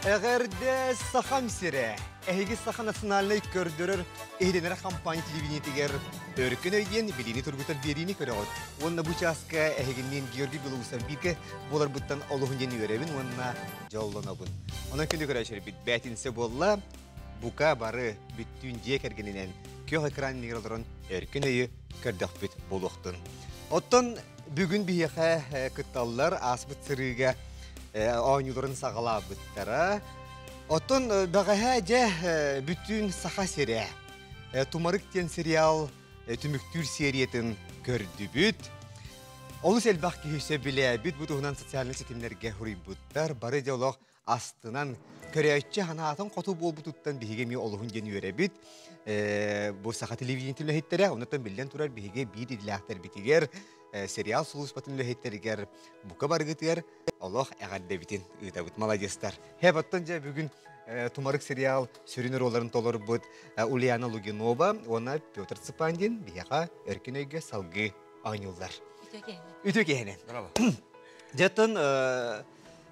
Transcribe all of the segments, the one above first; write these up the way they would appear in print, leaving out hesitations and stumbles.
Эҕэрдэ Сахам сирэ! Эһиги Саха национальнай көрдөрөр иһитиннэрэр хампаанньа телевидениетигэр Өркөн өй диэн билиини тургутар биэриини көрөҕүт. Уонна бу чааска эһигинниин Георгий Белоусов бииргэ буоларбыттан олуһун диэн үөрэбин уонна дьоллонобун. Онон күндү көрөөччүлэрбит бээтинсэ буолла. Бука бары бүттүүн дьиэ кэргэнинэн күөх экран иннигэр олорон өркөн өйү көрдөхпүт буолуохтун. Оттон бүгүн биһиэхэ кытталлар ааспыт сырыыга оонньууларын саҕалаабыттара. Оттон бэҕэһээ дьэ бүтүн Саха сирэ Тумарык диэн сериал түмүктүүр сериятын көрдүбүт. Олус элбэх киһи сөбүлээбит бу туһунан социальнай ситимнэргэ суруйбуттар. Бары дьэ олох астынан, көрөөччү санаатын хоту буолбутуттан биһиги эмиэ олуһун диэн үөрэбит. Бу саха телевидениетин үлэһиттэрэ, оннуттан биллэн турар биһиги биир идэлээхтэрбитигэр, сериал сулууспатын үлэһиттэригэр бука барыгытыгар олох эҕэрдэбитин ыытабыт. Маладьыастар. Хэп, оттон дьэ бүгүн Тумарык сериал сүрүн оруолларын толорбут Ульяна Лугинова уонна Петр Цыпандин биһиэхэ өркөн өйгө салгыы оонньууллар. Үтүө киһинэн. Дьэ, оттон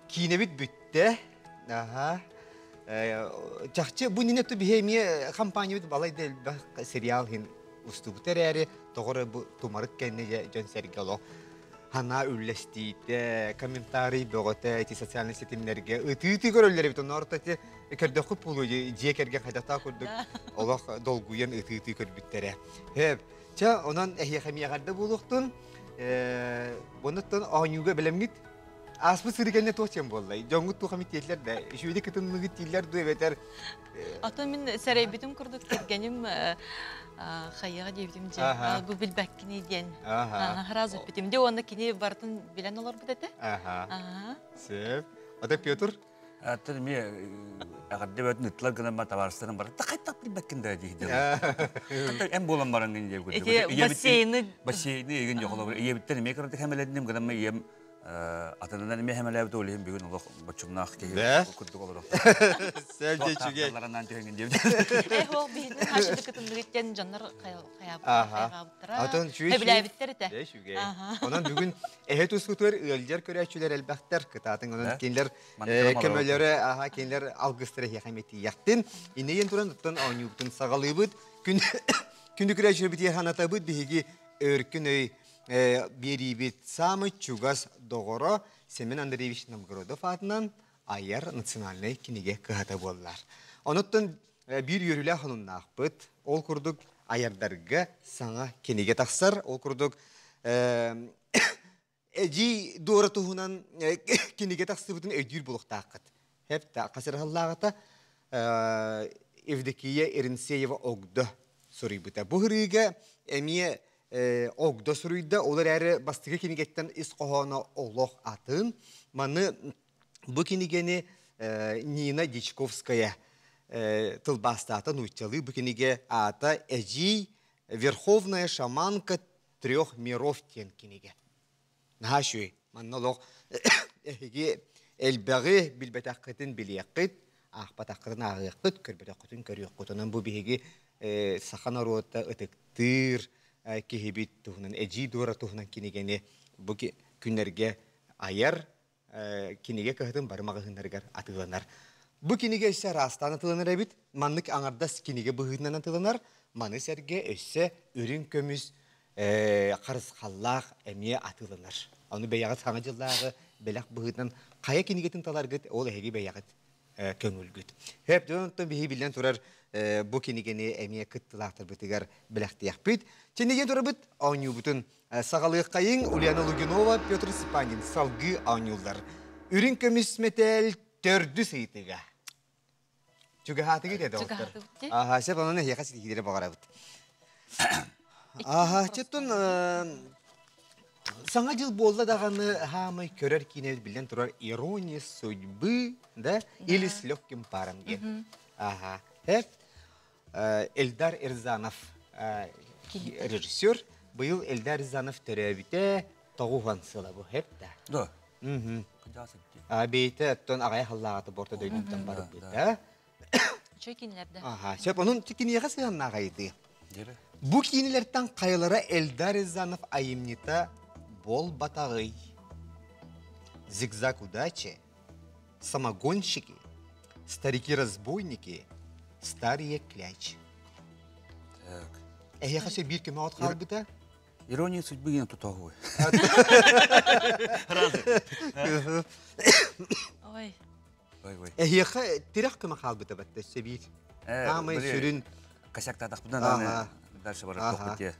Киинэбит бүттэ. Аха. Чахчы бу иннинэ биһи эмиэ компаниябыт балай да элбэх сериал иһин устубут эрээри, тоҕо бу тумарык кэннэ дьон-сэргэ олох ханаа үллэстиитэ, комментарий бөҕөтө ити социальнай ситимнэргэ ытыы-ытыы көрөллөр эбит. Онно орто ити көрдөххүт буолуо дьиэ кэргэн хайдахтаах курдук олох долгуйан ытыы-ытыы көрбүттэрэ. Хөп. Чэ, онон эһиэхэ эмиэ эҕэрдэ буолуохтун. Оннуттан оонньууга бэлэмҥит Ааспыт сырыы кэннэ туох диэн буоллай? Дьоҥҥут туох эмит диэтилэр да, үчүгэйдик кытынныгыт дииллэр дуу эбэтэр Оттон мин сэрэйбитим курдук кэргэним хайыаҕа диэбитим дьэ бу билбэккиний диэн сразу эппитим дьэ уонна кини барытын билэн олорбут этэ. Аха. Сөп. Ата Петр? Аттан эмиэ эҕэрдэ бөтүн ыттылар гынан ба табаарыстарым бар. Хайдах билбэккин да диэхдэр. Эм буолан баран гин диэбит. Ити бассейны бассейны егин жохолор. Ийэбиттен эмиэ кырдык хэмэлэдиним гынан ийэм Атынынан эмиэ хэмэлээбит ол иһин бүгүн олох боччумнаах киһи курдук олорох. Сәбдэ үчүгэй. Ларанан түһэҥин диэбит. Э, ол биһитин хашыты кытынныгыттен дьоннор хайаабыттара. Атын Хэбилээбиттэр этэ. Үчүгэй. Онон бүгүн эһэ тускутугар ыалдьар көрөөччүлэр элбэхтэр. Кытаатын онон кинилэр көмөлөрө, аха кинилэр алгыстара эһиэхэ эмиэ тиийэхтин. Иннигин туран оттон оонньуубутун саҕалыыбыт. Күн күнү көрөөччүлэрбитигэр санатабыт биһиги өркөн өй биэриибит саамай чугас доҕоро Семен Андреевич Новгородов аатынан айар национальнай кинигэ кыһата буоллар. Онуттан биир үөрүүлээх сонуннаахпыт. Ол курдук айардарга саҥа кинигэ тахсар. Ол курдук эдьиий Дора туһунан кинигэ тахсыбытын өйдүүр буолуохтааххыт. Хэп хасырһаллааҕыта Евдокия Иринцеева Огдо суруйбута. Бу ырыыга эмиэ Огдо суруйда, ол эрээри бастакы кинигэттэн ис хоһооно олох атын. Маны бу кинигэни Нина Дьячковская тылбаастаата нууччалыы. Бу кинигэ аата «Эдьиий Верховная шаманка трех миров» диэн кинигэ. Наһаа үчүгэй. Манна олох эһиги элбэҕи билбэтэххитин билиэххит, аахпатаххытын ааҕыаххыт, көрбөтөххүтүн көрүөххүт. Онон бу биһиги саха норуота ытыктыыр киһибит туһунан, Эдьиий Дора туһунан кинигэни бу күннэргэ айар кинигэ кыһатын бары маҕаһыыннарыгар атыыланар. Бу кинигэ өссө араастаан атыыланар эбит. Маннык аҥардас кинигэ быһыытынан атыыланар. Маны сэргэ өссө үрүҥ көмүс харысхаллаах эмиэ атыыланар. Ону бэйэҕит саҥа дьыллааҕы бэлэх быһыытынан хайа кинигэтин таларгыт, ол эһиги бэйэҕит көҥүлгүт. Хөп, онтон биһи биллэн турар бу кинигэни эмиэ кыттылаахтарбытыгар бэлэхтиэхпит. Чиниген турабыт оонньуубутун саҕалыаххайыҥ Ульяна Лугинова, Петр Степанин салгыы оонньууллар. Үрүҥ көмүс мэтээл төрдүс ыйытыга. Чугаһаатыгыт этэ доҕоттор. Аха, сөп онон эһиэхэ ситиһиилэри баҕарабыт. Аха, четтун Саҥа дьыл буолла даҕаны хаамай көрөр киинэбит биллэн турар «Ирония судьбы», да, или «С легким паром» диэн. Аха. Эльдар Рязанов режиссер. Быйыл Эльдар Рязанов төрөөбүтэ тоҕуһан сыла бу хэп да. Да. Бэйэтэ оттон аҕай халлааҕата борто дойдуттан барбыта. Чөй кинилэрдэ. Аха, сөп. Онон киниэхэ сыһыаннаах ыйытыы. Бу киинэлэртэн хайалара Эльдар Рязанов айымньыта буолбатаҕый? Зигзаг удачи, Самогонщики, Старики-разбойники, старые клячи. Так. Эһиэхэ сөп биир көмөҕөт хаалбыта? Ирония судьбы диэн тутоһуй. Ой. Ой, ой. Эһиэхэ тирэх көмө хаалбыта батта өссө биир. Аамай сүрүн Косяктаатахпытына дальше барар тохпут дии.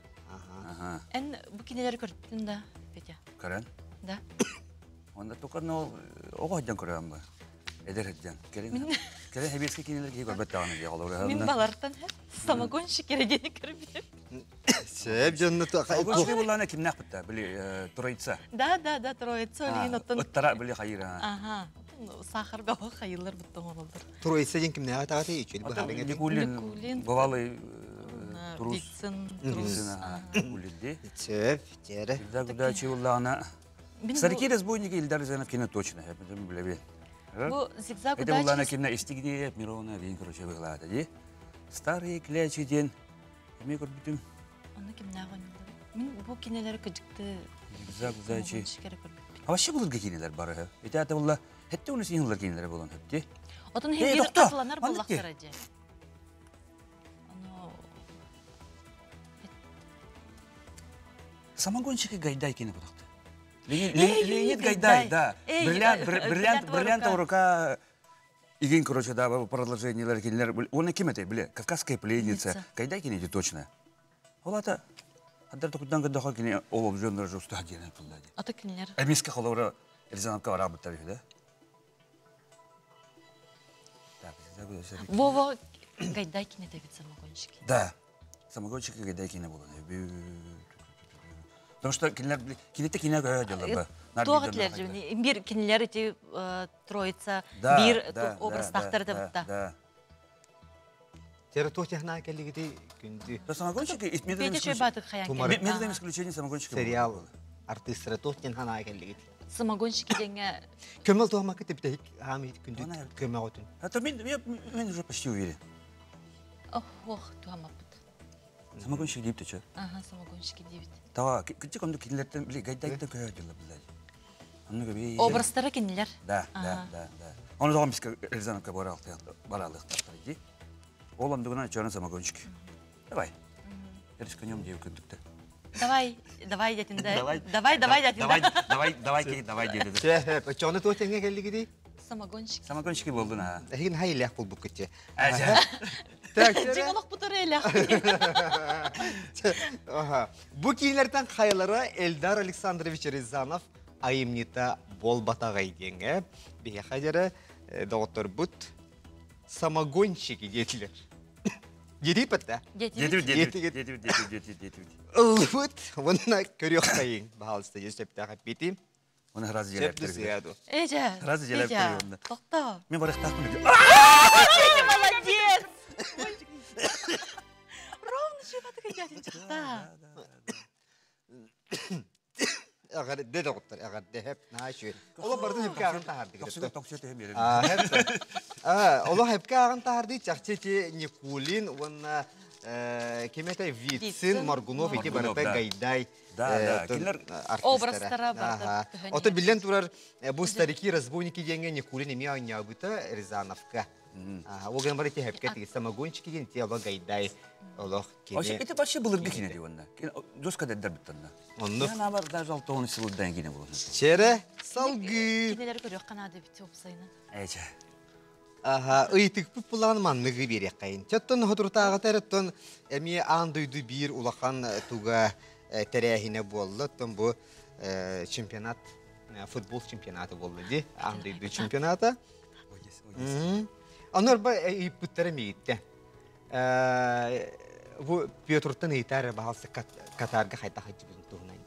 Эн бу кинилэри көрбүтүн да, Петя? Көрөн. Да. Онда только но оҕо сылдьан көрөм бу. Эдэр сылдьан. Кэлин кэлин хэбиэскэ кинилэр киһи көрбөт даҕаны дии холобура. Мин балартан самогонщик эрэ диэни көрбүтүм. Сөп дьонно Самогонщик буллаана кимнээх бытта? Били троица. Да, да, да, троица олиин оттон. Ыттара били хайыра. Ага. Сахар бөҕө хайылар буттан олордор. Троица диэн кимнээҕи таҕата үчүл быһаарыҥ Никулин, бывалый трус. Вицин, трус. Никулин ди. Сөп, тиэрэ. Илдар Гудачи буллаана Старики разбойники Ильдар Рязанов кино точно, я потом билебин. Бу зигзаг Это буллаана кимна истигни Мирона вин короче выглада ди. Старые клячи ден. Эме көрбүтүм. Оны кимнээх ойнолор? Мин бу кинилэри кыдьыкты Зигзаг удачи. А вообще былыргы кинилер бары. Ити ата булла хетте уну син кинилер болон хепти. Отон хин катыланар буллахтара же. Ону Самогонщики Гайдай кине булакты. Леонид Гайдай, да. Бриллиант, бриллиант, бриллиант рука Игин, короче, да, продолжение кинилер. Он ким это, бля, Кавказская пленница. Гайдай кинеди точно. Ол ата Адар токудан гыдаха кини ол обжоннор жуста диэн пулла ди. Ата кинилер. Эмиске холора Рязановка бараа буттар да. Так, Вова Гайдай кине дебит самогонщики. Да. Самогонщики Гайдай кине болан. Потому что кинилер кинете кине көйө дьалла. Туох этилер бир кинилер эти троица бир образтахтар да бутта. Да. Тера туох технаа кэллигити күндү. Самогонщики методом исключения самогонщики. Сериал артистра туох технаа кэллигити. Самогонщики деңе. Көмөл туохмакы тепте хаами күндү көмөгөтүн. Это мен уже почти уверен. Ох, туамаппыт. Самогонщик дейіп те, Ага, самогонщики дейбит. Тава, кичи комду кинилерден били гайдайттан көйө дьылла билер. Образтары кинилер. Да, да, да, да. Оны тоҕом биске Рязановка баралыктар ди. Ол андыгынан чөрөн самогонщик. Давай. Рисканем дейіп күндүктө. Давай, давай дятинде. Давай, давай дятинде. Давай, давай, давай, давай деді. Чэ, чоны туох теңге келлигиди? Самогонщик. Самогонщики болдун а. Эхин хайлях болбук кетте. Ажа. Так, Жиголок бутыр элях. Ага. Бу киилертен хайлара Эльдар Александрович Рязанов айымнита болбатагай диэнге. Бихе хажары доғыттар бут самогонщики детилер. Дедипетте. Детибит, детибит, детибит, детибит, детибит. Ылбыт, онна көрөк кайын. Баалыста жесепте хаппити. Оны разы желеп Сеп сияду. Эже. Разы желеп онда. Токто. Мен барықтақпын. Петя, молодец! Ровно шибаты дядин чыкта. Ағар де доғыттар, ағар де хеп нашы. Оло бардын хепке ағын тахарды. Токсу токсу тем берем. Оло хепке ағын тахарды чақчы те Никулин, онна кемете Вицин, Маргунов, ити барыта Гайдай. Да, да, кинилер образтара барды. Ото билен турар бу старики разбойники денге Никулин эми ойнабыта Рязановка. Ол ген бар ити хепке тиги самогончики ден ти оло Гайдай. Олох кене. Это вообще былыргы кине ди онна. Доска деддер биттанна. Онну. Я бар даже алтоны сылдан кине болот. Чере салгы. Кинелер көрөк канады бит опсайна. Эче. Аха, ыйтык пулан манныгы берек кайын. Чоттон хотуртаага тереттон эми андуйду бир улахан туга терехине болду. Тон бу чемпионат, футбол чемпионаты болду ди. Андуйду чемпионата. Анор ба ыйпыттара мигитте. Бу Петртан ыйтар баалсы Катарга хайта хаджыбын туһунан.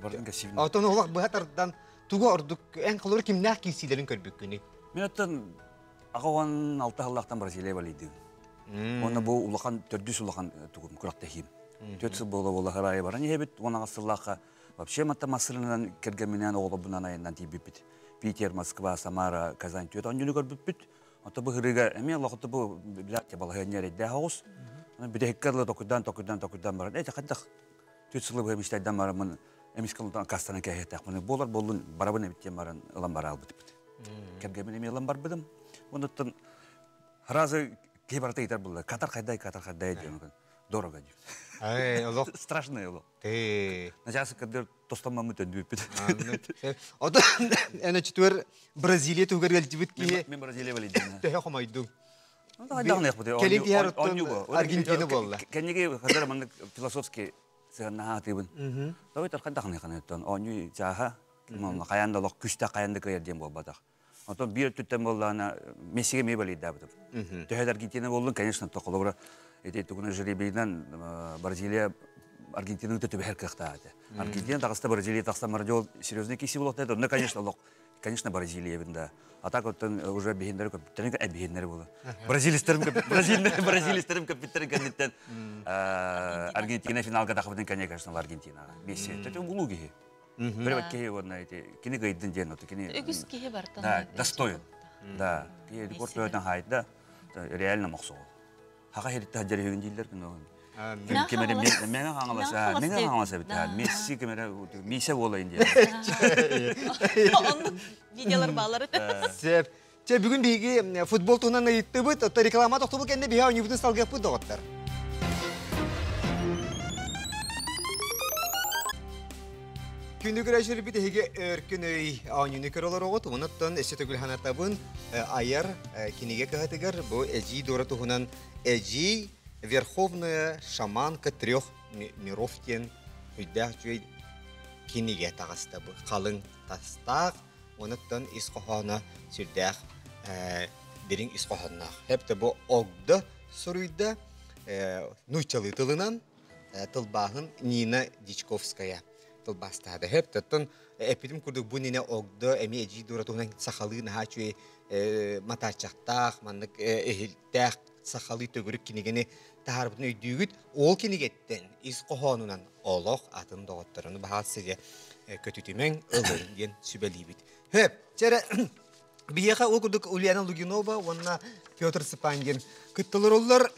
Бардын касивин. Отон олақ быһатардан туга ордук эн холор кимнәх кисилерин көрбүккүнү. Мен оттон ағауан алты халлақтан Бразилия балыйды. Оны бу улахан төрдүс улахан тугум куракта хим. Төт сыл бола бола харай баран ебит, оны асыллаха вообще матта масырынан кергеменен оғлы айынан тибипит. Питер, Москва, Самара, Казань төт онюну көрбүппүт. Ото бу хырыга эми Аллах бу билат бала хэннер эдде хаус. Оны биде хеккерле токудан токудан токудан баран. Эте хаддах төт сылы бу эмиштайдан барамын. Эмискалдан кастана кәһетак. Моны болар болун барабын эбиттен баран ылан бара албыт. Кергемен эми ылан барбыдым. Онуттан сразу киһи барыта ыйытар буолла. Катар хайдай, Катар хайдай диэн. Дорого диир. Ай, олох. Страшный олох. Ты. Начаас кырдыр тостоммаммыт өндүүппүт. Ото эн өчтүөр Бразилия тугар гэлдьибит киһи. Мен Бразилия балидин. Төһө хомойдуҥ? Кэлин тиһэр оттон Аргентина буолла. Кэнниги хадара маннык философский сыһаннаһа атыыбын. Той тархан тахны ханыттан оонньуу чааһа хайаан да олох күстэ хайаан да кыайар диэн буолбатах. Онтон биир өттүттэн буоллаҕына Мессигэ эмиэ балыйдаабытым. Төһө да Аргентина буоллун, конечно, холобура ити тугуна жребийинэн Бразилия Аргентинаны түбэһэр кыахтаах этэ. Аргентина таҕыста Бразилия тахсан Мардиол серьезный киси буолуохта онно, конечно, олох конечно, Бразилиябын да. А так оттон уже биһиннэри көппүттэрин биһиннэри буолар. Бразилистерим бразилистерим көппүттэрин кэнниттэн Аргентина финалга тахыбытын конечно, Аргентина. Месси. Это улуу киһи. Бір киһи уонна ити кини кыйдын диэн оту кини Үгүс киһи бартан. Да, достоин. Да. Киһи рекорд көтөн хайда реально мохсоҕол. Хака херитте хаджар үһүгүн дииллэр күн Кемере меңе хаҥаласа, меңе хаҥаласа бит. Месси кемере мисе буолайын диэн. Оннук видеолар баалар этэ. Сеп. Чэ, бүгүн биһиги футбол туһунан ыйыттыбыт, оттон реклама тохтобул кэннэ биһи оонньуубутун салгыахпыт доҕоттор. Күндү көрөөччүлэрбит эһиги өркөн өй оонньууну көрө олороҕут. Онуттан өссө төгүл санатабын айар кинигэ кыһатыгар бу Эдьиий Дора туһунан Эдьиий Верховная шаманка трех миров диэн өйдөөх үчүгэй кинигэ таҕыста бу халыҥ тастаах Онуттан ис хоһооно сүрдээх дириҥ ис хоһоонноох. Хэп бу огдо суруйда нууччалыы тылынан тылбааһын Нина Дичковская тылбаастаата. Хэп оттон эппитим курдук бу Нина огдо эмиэ эдьиий Дура туһунан сахалыы наһаа үчүгэй матааччахтаах, маннык иһилтээх сахалыы төгүрүк кинигэни таһаарбытын өйдүүгүт. Ол кинигэттэн ис хоһоонунан олох атын доҕотторуну баһаат сигэ көтүтүмэҥ ылын диэн сүбэлиибит. Хөп, чэрэ биһиэхэ ол курдук Ульяна Лугинова уонна Петр Цыпангин кыттылар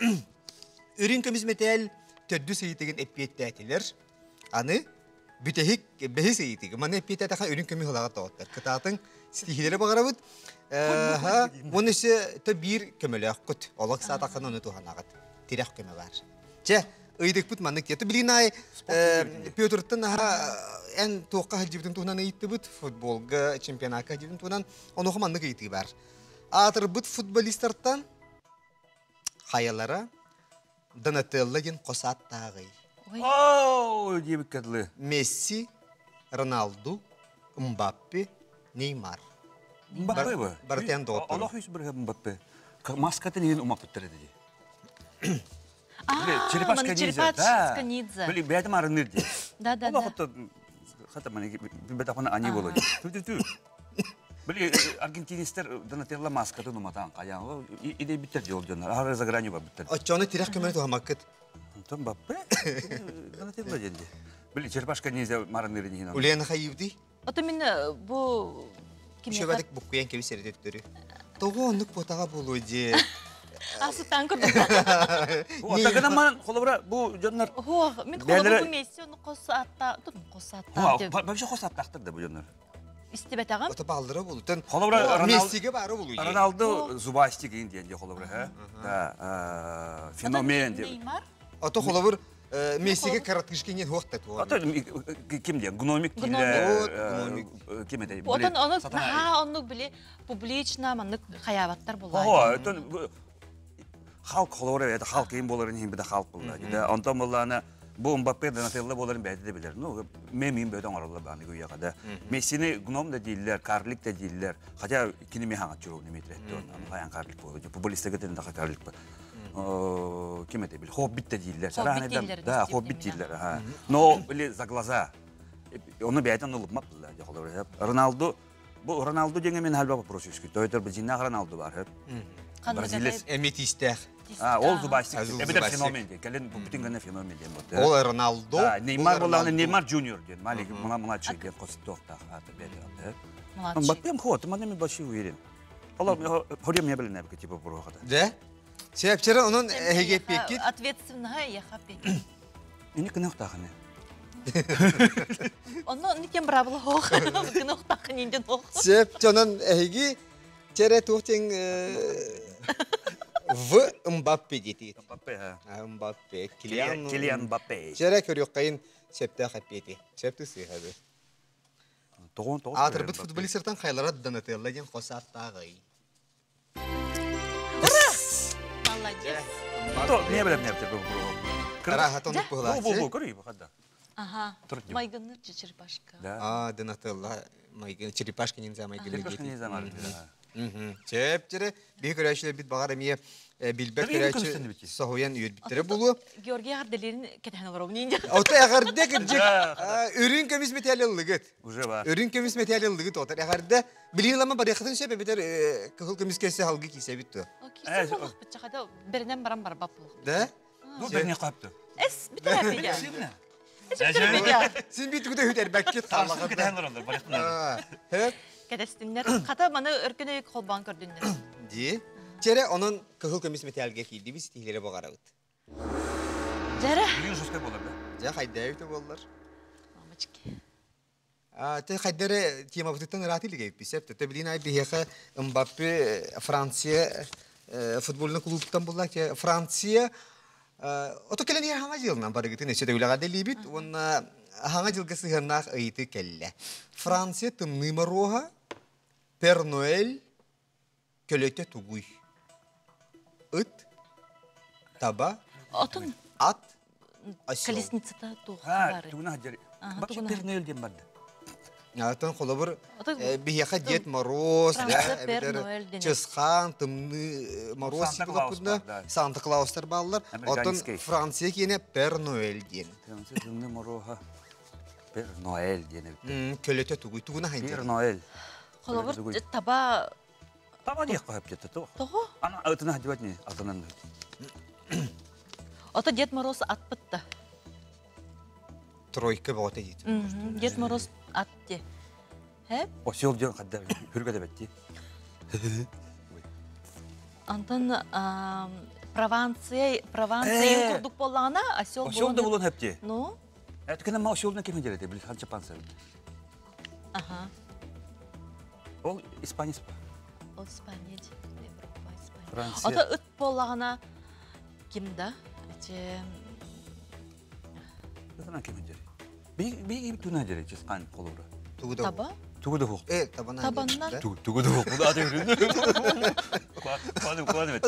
Үрүҥ көмүс мэтээл төрдүс ыйытыгын эппиэттээтилэр. Аны бүтэһик бэһис ыйытыгы маны эппиэттэтэхэ үрүҥ көмүс ылаҕа тоҕоттор. Кытаатыҥ ситиһиилэри баҕарабыт. Уонна өссө биир көмөлөөххүт. Олох саатаххына ону туһанаҕыт. Тирэх көмө бар. Чэ, ыйытыкпыт маннык диэтэ. Билигин аайы Петртан аха эн туохха сылдьыбытын туһунан ыйыттыбыт, футболга, чемпионатка сылдьыбытын туһунан. Онуоха маннык ыйытыы бар. Аатырбыт футболистартан хайалара Донателло диэн хос ааттааҕый? Оо, диэбиккэ дылы. Месси, Роналду, Мбаппе, Неймар. Мбаппе бу. Барытын доҕоттору. Олох үс бір Мбаппе. Маскатын иһин умаппыттар edi дии. Черепашка ниндзя. Били бэйэтим арыныр дии. Да, да, да. Хата маны билбэтэх они боло дии. Ту-ту-ту. Били аргентинецтер Донателло маскатын уматан каян. Иде биттер жол дьоннор. Ары за гранью бар биттер. Оччону тирэх көмөнү туһамаккыт. Онтон Мбаппе Донателло диэн Били черепашка ниндзя марыныр иһин. Ульяна хайыбды. Ото мин бу Кимиэхэ буккуйан кэбис эрэ Тоҕо оннук буотаҕа буолуо дии. Асытан курдук. Отагынан манан холобура бу дьоннор Хуох, мин холобура бу Месси ону хос аатта, тут хос аатта. Вообще хос ааттаахтар да бу дьоннор. Истибэтэҕим. Ото бааллара болу. Тен Холобура Мессиге баары болу. Роналду зубастик диэн холобура, Да, феномен диэн. Неймар? Ото холобур Мессиге коротышки не хуохта туа. Ото ким диэн? Гномик Гномик. Ким этэй? Отон ону наһаа оннук били публично маннык хаябаттар буолла. Ого, отон халк холобура это халк ким боларын иһин биде халк булла. Онтон буллаана бу Мбаппе Донателло боларын бэйэтэ да билэр. Ну, мен бөтөн оҥороллор бааны күйэҕэ да. Мессини гном да дииллэр, карлик да дииллэр. Хотя кини ми хаҥа чуру Дмитрий хайан карлик буолу. Футболистага тен да карлик ба. Ким это бил? Хоббит да дииллэр. Да, хоббит дииллэр. Но били за глаза. Оны бэйэтин ылыпмат булла. Роналду бу Роналду деңе мен халба вопрос үскү. Тойтор бу жиннах Роналду бар. Бразилец. Эметистэх. А, ол зубастик. Эбитер феномен де. Кэлин бу бүтүн гана феномен ден вот. Ол Роналду. Неймар буллаганы Неймар Джуниор ден. Малик младший ден костуктах аты бери. Мбаппе хот, мана мен больше уверен. Алла хорем не билен эбики типа бургада. Да? Сепчere onun эһиге пеккит. Ответственного яха пеккит. Эни кынах таханы. Онно никем бравло хох. Кынах таханы инден хох. Сеп чонон эһиги Чэрэ туох диэн В Мбаппе диэтигит. Мбаппе, ha. Мбаппе. Килиан. Килиан Мбаппе. Чэрэ көрүөххэйин сөптөөх эппиэти. Сөптүү сыыһа Тоҕон тоҕус. Аатырбыт футболистартан хайлара Донателло диэн хос ааттааҕый. Молодец. Не билем не билем. Караха тонук Бу бу бу көрүй бу хадда. Ага. Майгынныр черепашка. Да. А, Донателло майгын черепашка ниндзя майгын. Черепашка ниндзя майгын. Чеп чere биһи көрөөчүлэр бит баҕар эмиэ билбэт көрөөчү соһуйан үөрбүттэрэ буолуо. Георгий эҕэрдэлиирин кэтэһэн олоробун ниндзя. Ото эҕэрдэ кырдьык үрүҥ көмүс мэтээли ыллыгыт. Уже бар. Үрүҥ көмүс мэтээли ыллыгыт отор эҕэрдэ билиин лама барыаххытын сөп эбэтэр кыһыл көмүс кэссе халгы киисэбит туо. Киисэ буолуохпут чахада беринен баран барбап буолуох. Да? Бу берине капты. Эс бүтэр Син бит күтэ хүтэрбэккит хааллаҕа. Кэтэһэн олороллор барыахтын. Хөп. Кэтэстиннэр. Хата маны өркөн өйүк холбоон көрдүннэр. Ди. Чэрэ онон кыһыл көмүс мэтээлгэ киирдибит ситиһилэри баҕарабыт. Дьэрэ. Билигин жесткай буолар да? Дьэ хайдаа буоллар. Мамочки. Те хайдары темабытыттан ырааты илигэйпи сеп. Те билин ай биһиэхэ Мбаппе Франция футбольный клубтан булла те Франция ото кэлэн иһэр хаҥа дьылынан барыгытын өссө төгүлэҕэ дэлиибит уонна хаҥа дьылга сыһыаннаах ыйыты кэллэ. Франция тымныы моруоһа Пер Ноэль көлөтө тугуй? Ыт, таба, Отун ат, осел. Колесницата туох баар? Тугуна хаджар. Бачы Пер Ноэль диэн барды. Атын холобур биһиэхэ Дед Мороз, эбэтэр Чысхаан, Тымныы Мороз типа Санта Клаустар бааллар. Оттон Франция киэнэ Пер Ноэль диэн. Франция Тымныы Мороһа Пер Ноэль диэн эбит. Көлөтө тугуй тугуна хайдыр. Пер Ноэль. Холобур таба Таба диэх көһөп жетти туох. Тоҕо? Ана ытына хадьыбат не атынан. Ото Дед Мороз атпытта. Тройка бөҕөтө диэтим. Дед Мороз ат де. Хэ? Осел диэн хадда хүргэ дебетти. Антон Прованция, Прованция курдук боллаҕына осел Осел да булун хепти. Ну? Эткene ма оселна ким делете бил ханча панса. Ага. Ол испанец па. Ол Испания, Европа, Испания. Франция. Ото ыт боллаҕына ким да? Эче Ытынан ким дери? Би би туна дери ческан колура. Тугу да. Таба? Тугу да хук. Э, табана. Табаннар. Тугу да хук. Бу ады Куаны куаны бет.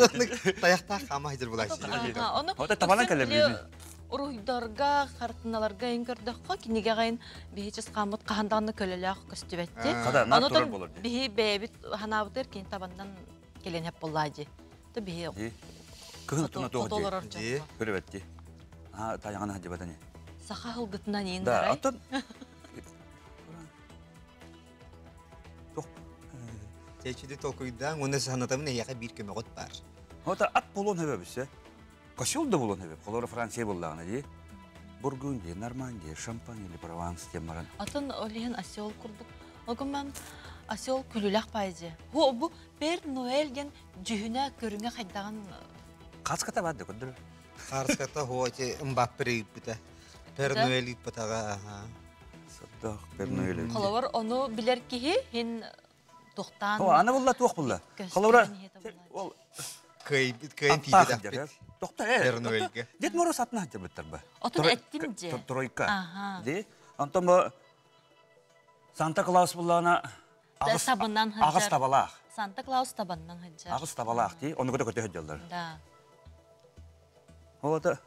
Таяқта хама хидер булайсы. Оны Ота табанан кэлэр Уруйдарга, хартыналарга ин көрдөххө, кинигэҕин биһи чысхааммыт хаһандаҕына көлөлөөх көстүбэтти. Хада, нар турар болор ди. Биһи бэйэбит ханаабытыр кини табаннан келен хеп боллаа ди. То биһи Кыһын туна туох ди. Көрөбөтти. А таяҕана хадьыбатани. Саха хылгытынан иин Да, оттон Туох. Чэчиди толкуйдаан уонна санатабын эһиэхэ биир көмөҕүт бар. Ота ат болон хөбөбүсэ. Косел да болон хөбөп. Холора Франция боллаҕына ди. Бургундия, Нормандия, Шампань или Прованс диэн баран. Атын олиһин осел курдук. Огуман осел күлүлэх пайдьы. Ху бу Пер Ноэль диэн дьүһүнэ көрүҥэ хайдаҕын Хаската баар да көрдөрөр. Харската хуоти Мбаппе ыыппыта. Пер Ноэль ыыппатаҕа. Сордоох Пер Ноэль. Холобур ону билэр киһи хин тухтаан О, аны булла туох булла. Холобура ол Кыайбыт кыайын тиийбэтэхпит. Тохто э. Пер Ноэльгэ. Дед Мороз атына хадьабыттар ба. Отун эттим же. Тройка. Ди. Онтон бу Санта Клаус буллаана Агыс табаннан хаджар. Агыс табалаах. Санта Клаус табаннан хаджар. Агыс табалаах ди. Ону көтө көтө хадьаллар. Да. Ол ата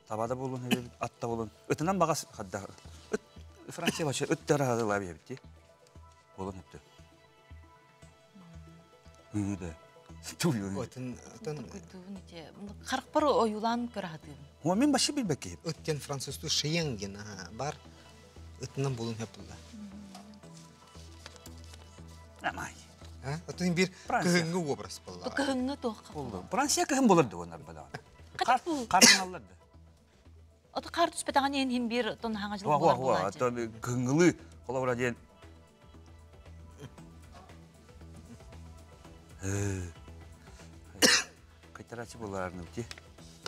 табада болун, атта болун. Ытынан багас хадда. Ыт Франция башы ыт тара лаби битти. Болун өттү. Hı да. Туйун. Отын отын Харпар оюлан көрәһәтим. Хо мен башы билбекки. Ыттен французту шиенген бар. Ытынан болун хепулла. Амай. Отын бир кыһыҥҥы образ болла. Кыһыҥҥы туох. Болду. Франция кыһын болар да онар бада. Кар кардиналлар да. Ото кар түспетаган ен хим бир тон хаңа жыл болар болар. Ото кыһыҥҥылы холобура диэн Кайтарачы боларны ти.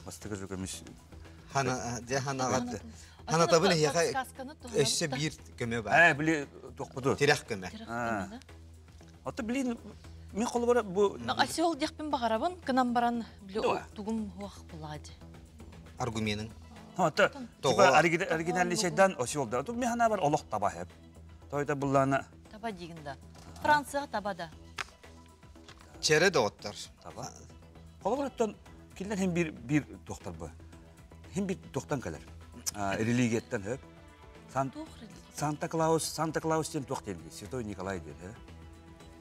Бастыгы жүгөмүс. Хана же ханагат. Ханатабын эһиэхэ өссө биир көмө бар. Э, били тохпуду. Тирэх көмө. Ото блин. Мин холобура бу Осел диэхпин баҕарабын, гынан баран тугум хуох булади. Аргуменың. Ата типа оригинальный шайдан осел да. Тут механа бар олох таба хеп. Тойта буллана. Таба дигин да. Францияга таба да. Чере доҕоттор. Таба. Холобуруттан кинилер хем бир бир доктор бу. Хем бир доктан калар. Религияттан хөп. Санта Клаус, Санта Клаус диэн туох диэн Святой Николай диэн.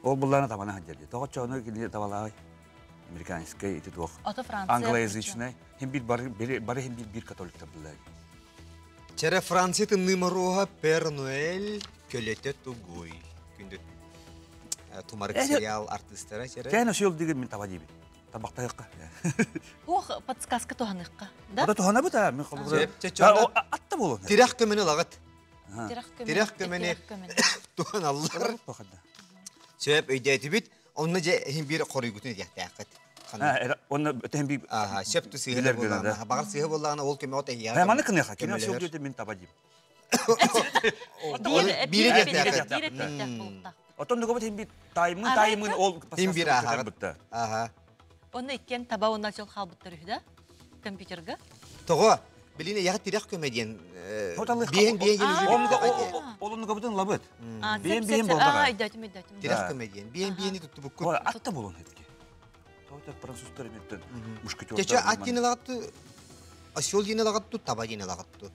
Ол буллана табана хаддерди. Тоҕоччону кини табалаай. Американскай ити туох. Англоязычный. Хем бир бары бары хем бир бир католиктар буллар. Чэрэ Франция тымныы моруоһа Пер Ноэль көлөтө тугуй. Күндү тумарык сериал артыыстара чэрэ. Кэн осел деген мин таба диибин. Табактайыкка. Ох, подсказка туһаныхха. Да? Ода туһанабыт а, мен холбура. Атта болон. Тирэх көмөнү лагат. Тирэх көмөнү туһаналлар. Сөп өйдөөтүбүт. Онно же иһин биир хоруйгутун этиэхтээххит. Онно өтөһүн биир Аха, сөп ту сыыһа буоллаҕына. Баҕар сыыһа буоллаҕына ол көмөҕө тэһиэҕэ. Маны кыныаха. Кини осел диэти мин таба диим. Биири диэхтээххит. Оттон дугабыт хин бир таймын таймын ол Хин бир ааһаҕыт. Аха. Онно иккиэн таба уонна осел хаалбыттар үһү да компьютерга. Тоҕо? Билин эйэҕэ тирэх көмө диэн биэн биэн Ол оннугабытын лабыт. Биэн биэн болдаға. Өйдөтүм өйдөтүм. Тирэх көмө диэн. Биэн биэни туттубуккут. Атта болон хетки. Тоҕо французтар эмиттен мушкетер. Чече ат диэн лагатту осел диэн лагатту таба диэн лагатту.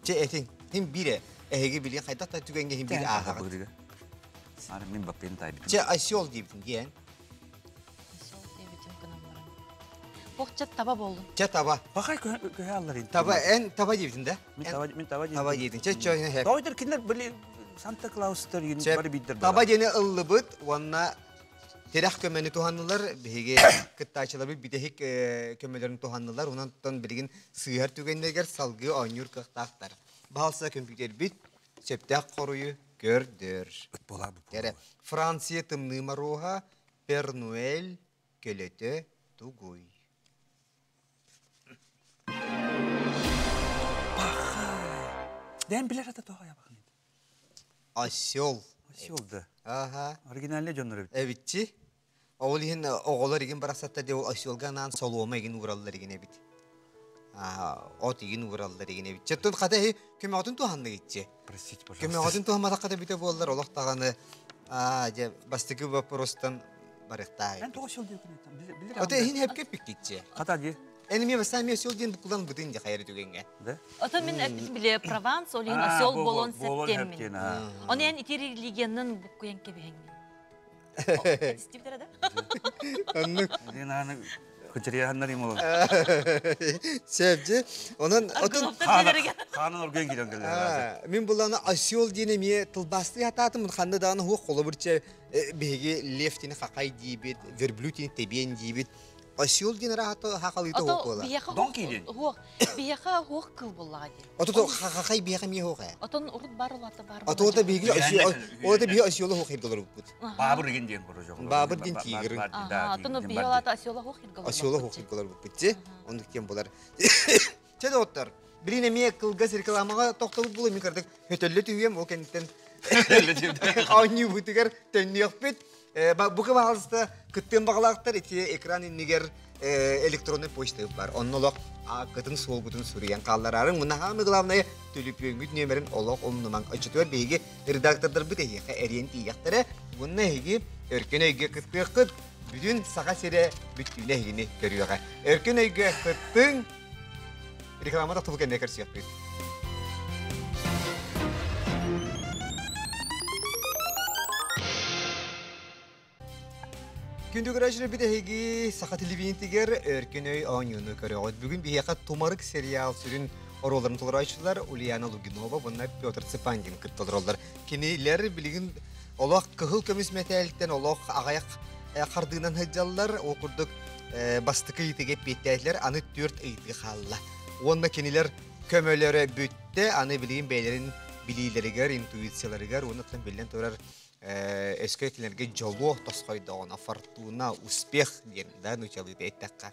Чэ этиҥ, хим бире, эһиги билин хайдах да түгэҥҥэ хим биир ааһаҕыт. Ары мин баппын тайбытым. Чэ осел диэбитин диэн. Осел диэбитим гынан баран. Ох, чэ таба болдум. Чэ таба. Бахай көһө аллар ин. Таба эн таба диэбитин да? Мин таба мин таба диэбитим. Таба диэтин. Чэ чэ хэп. Тоойдор кинилер били Санта Клаустар бары биддер. Таба диэни ыллыбыт уонна Тирэх көмөнү туһаннылар, биһиги кыттааччыларбыт бүтэһик көмөлөрүн туһаннылар, онон билигин сыыһар түгэннэригэр салгыы оонньуур кыахтаахтар. Баһалса көмпүүтэрбит сөптөөх хоруйу көрдөр. Эрэ, Франция тымныы моруоһа Пернуэль көлөтө тугуй? Дээн билэр ата тоҕо ябахын. Осел. Осел да. Ага. Оригинальный дьоннор эбит. Эбитчи. Ол иһин оҕолор игин барахсатта де ол оселга анаан солуома игин уураллар игин эбит. От игин уураллар игин эбит. Четтон хата иһи көмөҕөтүн туһаннык иччи. Простите, пожалуйста. Көмөҕөтүн туһамматахха да бүтэ буоллар олох даҕаны аа дьэ бастакы вопростан барыахтаах. Эн тоҕо осел диэкин билер. Ото иһин хепке пиктиччи. Хата ди. Эн эмиэ бастаан эмиэ осел диэн букулан бытын дьэ хайары түгэҥҥэ. Да? Ото мин эппитим биле Прованс, ол иһин осел болон септеммин. Оны эн ити религиянын буккуйан кэбиһэҥмин. Этистибитэрэ да? Оннук. Динааны кычырыйаһаннар им олор. Сөпчү. Онон отун Хаанын оргуйан киирэн кэллэ. Мин буллаана осел диэн эмиэ тылбаастыы хатаатым. Ханна даҕаны хуох холобурча биһиги лев диэни хахай диибит, верблюд диэни тэбиэн диибит. Осел диэн ыраата хахалыыта Ото хуох буола. биһиэхэ Дон киирин. хуох биһиэхэ хуох кыл буоллаҕа дии. Ото хахай биһиэхэ эмиэ хуох ээ. Отон урут бар улаата бар. Ото ото биһиги ото биһи оселу хуох ирголорбут. Баабыр деген диэн короче. Баабыр диэн тигр. Отон биһи улаата оселу хуох ирголорбут. Оселу хуох ирголорбут ти. Оннук диэн булар. Чэ доҕоттор, билин эмиэ кылгас рекламаҕа тохтобут була мин кырдык хөтөллө түһүөм ол кэнниттэн оонньуубутугар төннүөхпүт. Бука баҕалыста кыттыан баҕалаахтар ити экран иннигэр электронный почта бар. Онно олох ааккытын суолгутун суруйан хааллараарыҥ. Муна хаамы главное төлөпүөҥҥүт нүөмэрин олох умнумаҥ. Оччотугар биһиги редактордарбыт эһиэхэ эриэн тиийэхтэрэ. Уонна эһиги өркөн өйгө кыттыаххыт. Бүтүн Саха сирэ бүттүүнэ эһигини көрүөҕэ. Өркөн өйгө кыттыҥ. Реклама тохтобул кэннэ көрсүөхпүт. Күндү көрөөччүлэрбит эһиги Саха телевидениетигэр Өркөн өй оонньууну көрөҕүт. Бүгүн биһиэхэ Тумарык сериал сүрүн оруолларын толорооччулар Ульяна Лугинова уонна Петр Цыпандин кытта олороллор. Кинилэр билигин олох кыһыл көмүс мэтээлтэн олох аҕыйах хардыынан сылдьаллар. Ол курдук бастакы ыйытыга эппиэттээтилэр, аны түөрт ыйытыы хаалла. Уонна кинилэр көмөлөрө бүттэ, аны билигин бэйэлэрин билиилэригэр, интуицияларыгар уонна биллэн турар өскө кинилэргэ дьолуо тосхойдоҕуна фортуна, успех диэн да нуучалыыта эттэххэ,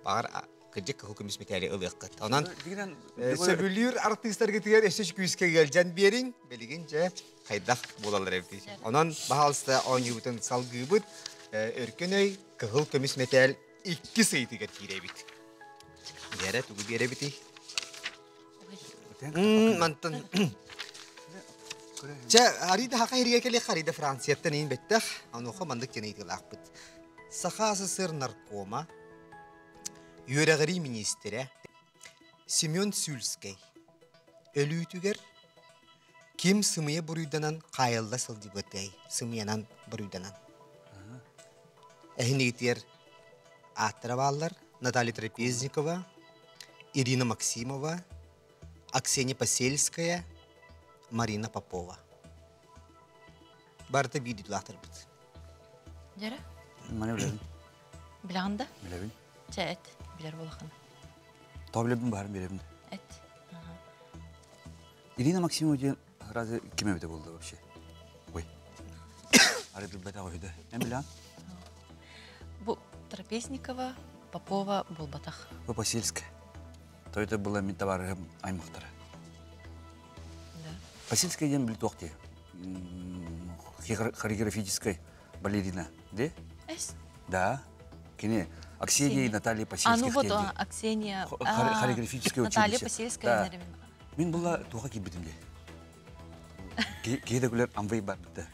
баҕар. Кырдьык кыһыл көмүс мэтээли ылыаххыт. Онон сөбүлүүр артыыстаргытыгар өссө күүскэ ыалдьан биэриҥ. Билигин дьэ хайдах буолаллар эбитий. Онон баһаалыста оонньуубутун салгыыбыт. Өркөн өй кыһыл көмүс мэтээл иккис ыйытыгар киирэбит. Биэрэ тугу биэрэбитий? Мантан Чэ, Арида хака иһиргэ кэлиэх Арида Францияттан иин бэттэх. Онуоха маннык диэн ыйытыылаахпыт. Саха СССР наркома, үөрэҕирии миниистирэ Семен Сюльскэй өлүүтүгэр ким сымыйа буруйданан хаайылла сылдьыбытай? Сымыйанан буруйданан. Эһинигитигэр ааттара бааллар Наталья Трапезникова, Ирина Максимова, Аксения Посельская, Марина Попова. Барыта биир дойдулаахтарбыт. Дьэрэ? Маны билэбин. Билэҕин да? Билэбин. Чэ, эт. Билэр буолаххына. Тоҕо билэбин баарын билэбин. Эт. Ирина Максимова диэн разве ким эбитэ буолла вообще? Ой. Ары билбэтэх үһү да. Эн билэҕин? Бу Трапезникова, Попова буолбатах. Бу Посельская. То это было мин табаарыһым аймахтара. Да. Посельская диэн били туох дии? Хореографическай балерина, де? Эс? Да. Кини Аксения и Наталья А, ну Посельских вот, диэн а, Аксения... Хореографическое Наталья училище. Посельская. Да. Мин була туха киирбитим дии. Киһи да күлэр амвей бар битэ.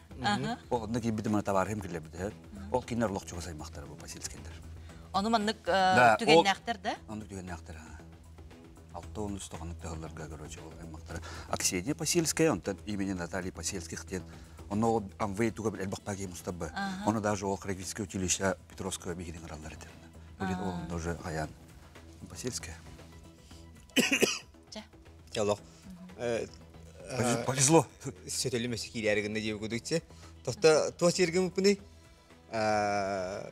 Ол онно киирбитим ана табаарыһым киллэрбитэ. Ол кинилэр олох чугас аймахтара бу Посельскийлэр. Ону маннык Да, ол- түгэннээхтэр да? Оннук түгэннээхтэр. 6 он тоҕонук тыһылларга короче ол аймахтара. Аксения Посельская, онтон имени Натальи Посельских диэн. Онно ол амвей туга бил элбэх паги мустабы. Оны даже ол хореографическое училище Петровского биһигин ыраллар этэ. Блин, ол онно уже хаян Посельская. Чэ. Олох Повезло. Сөтөлүмөсү киирээри гынна диэбит кудукче. Тохто туох сиргин муппуный?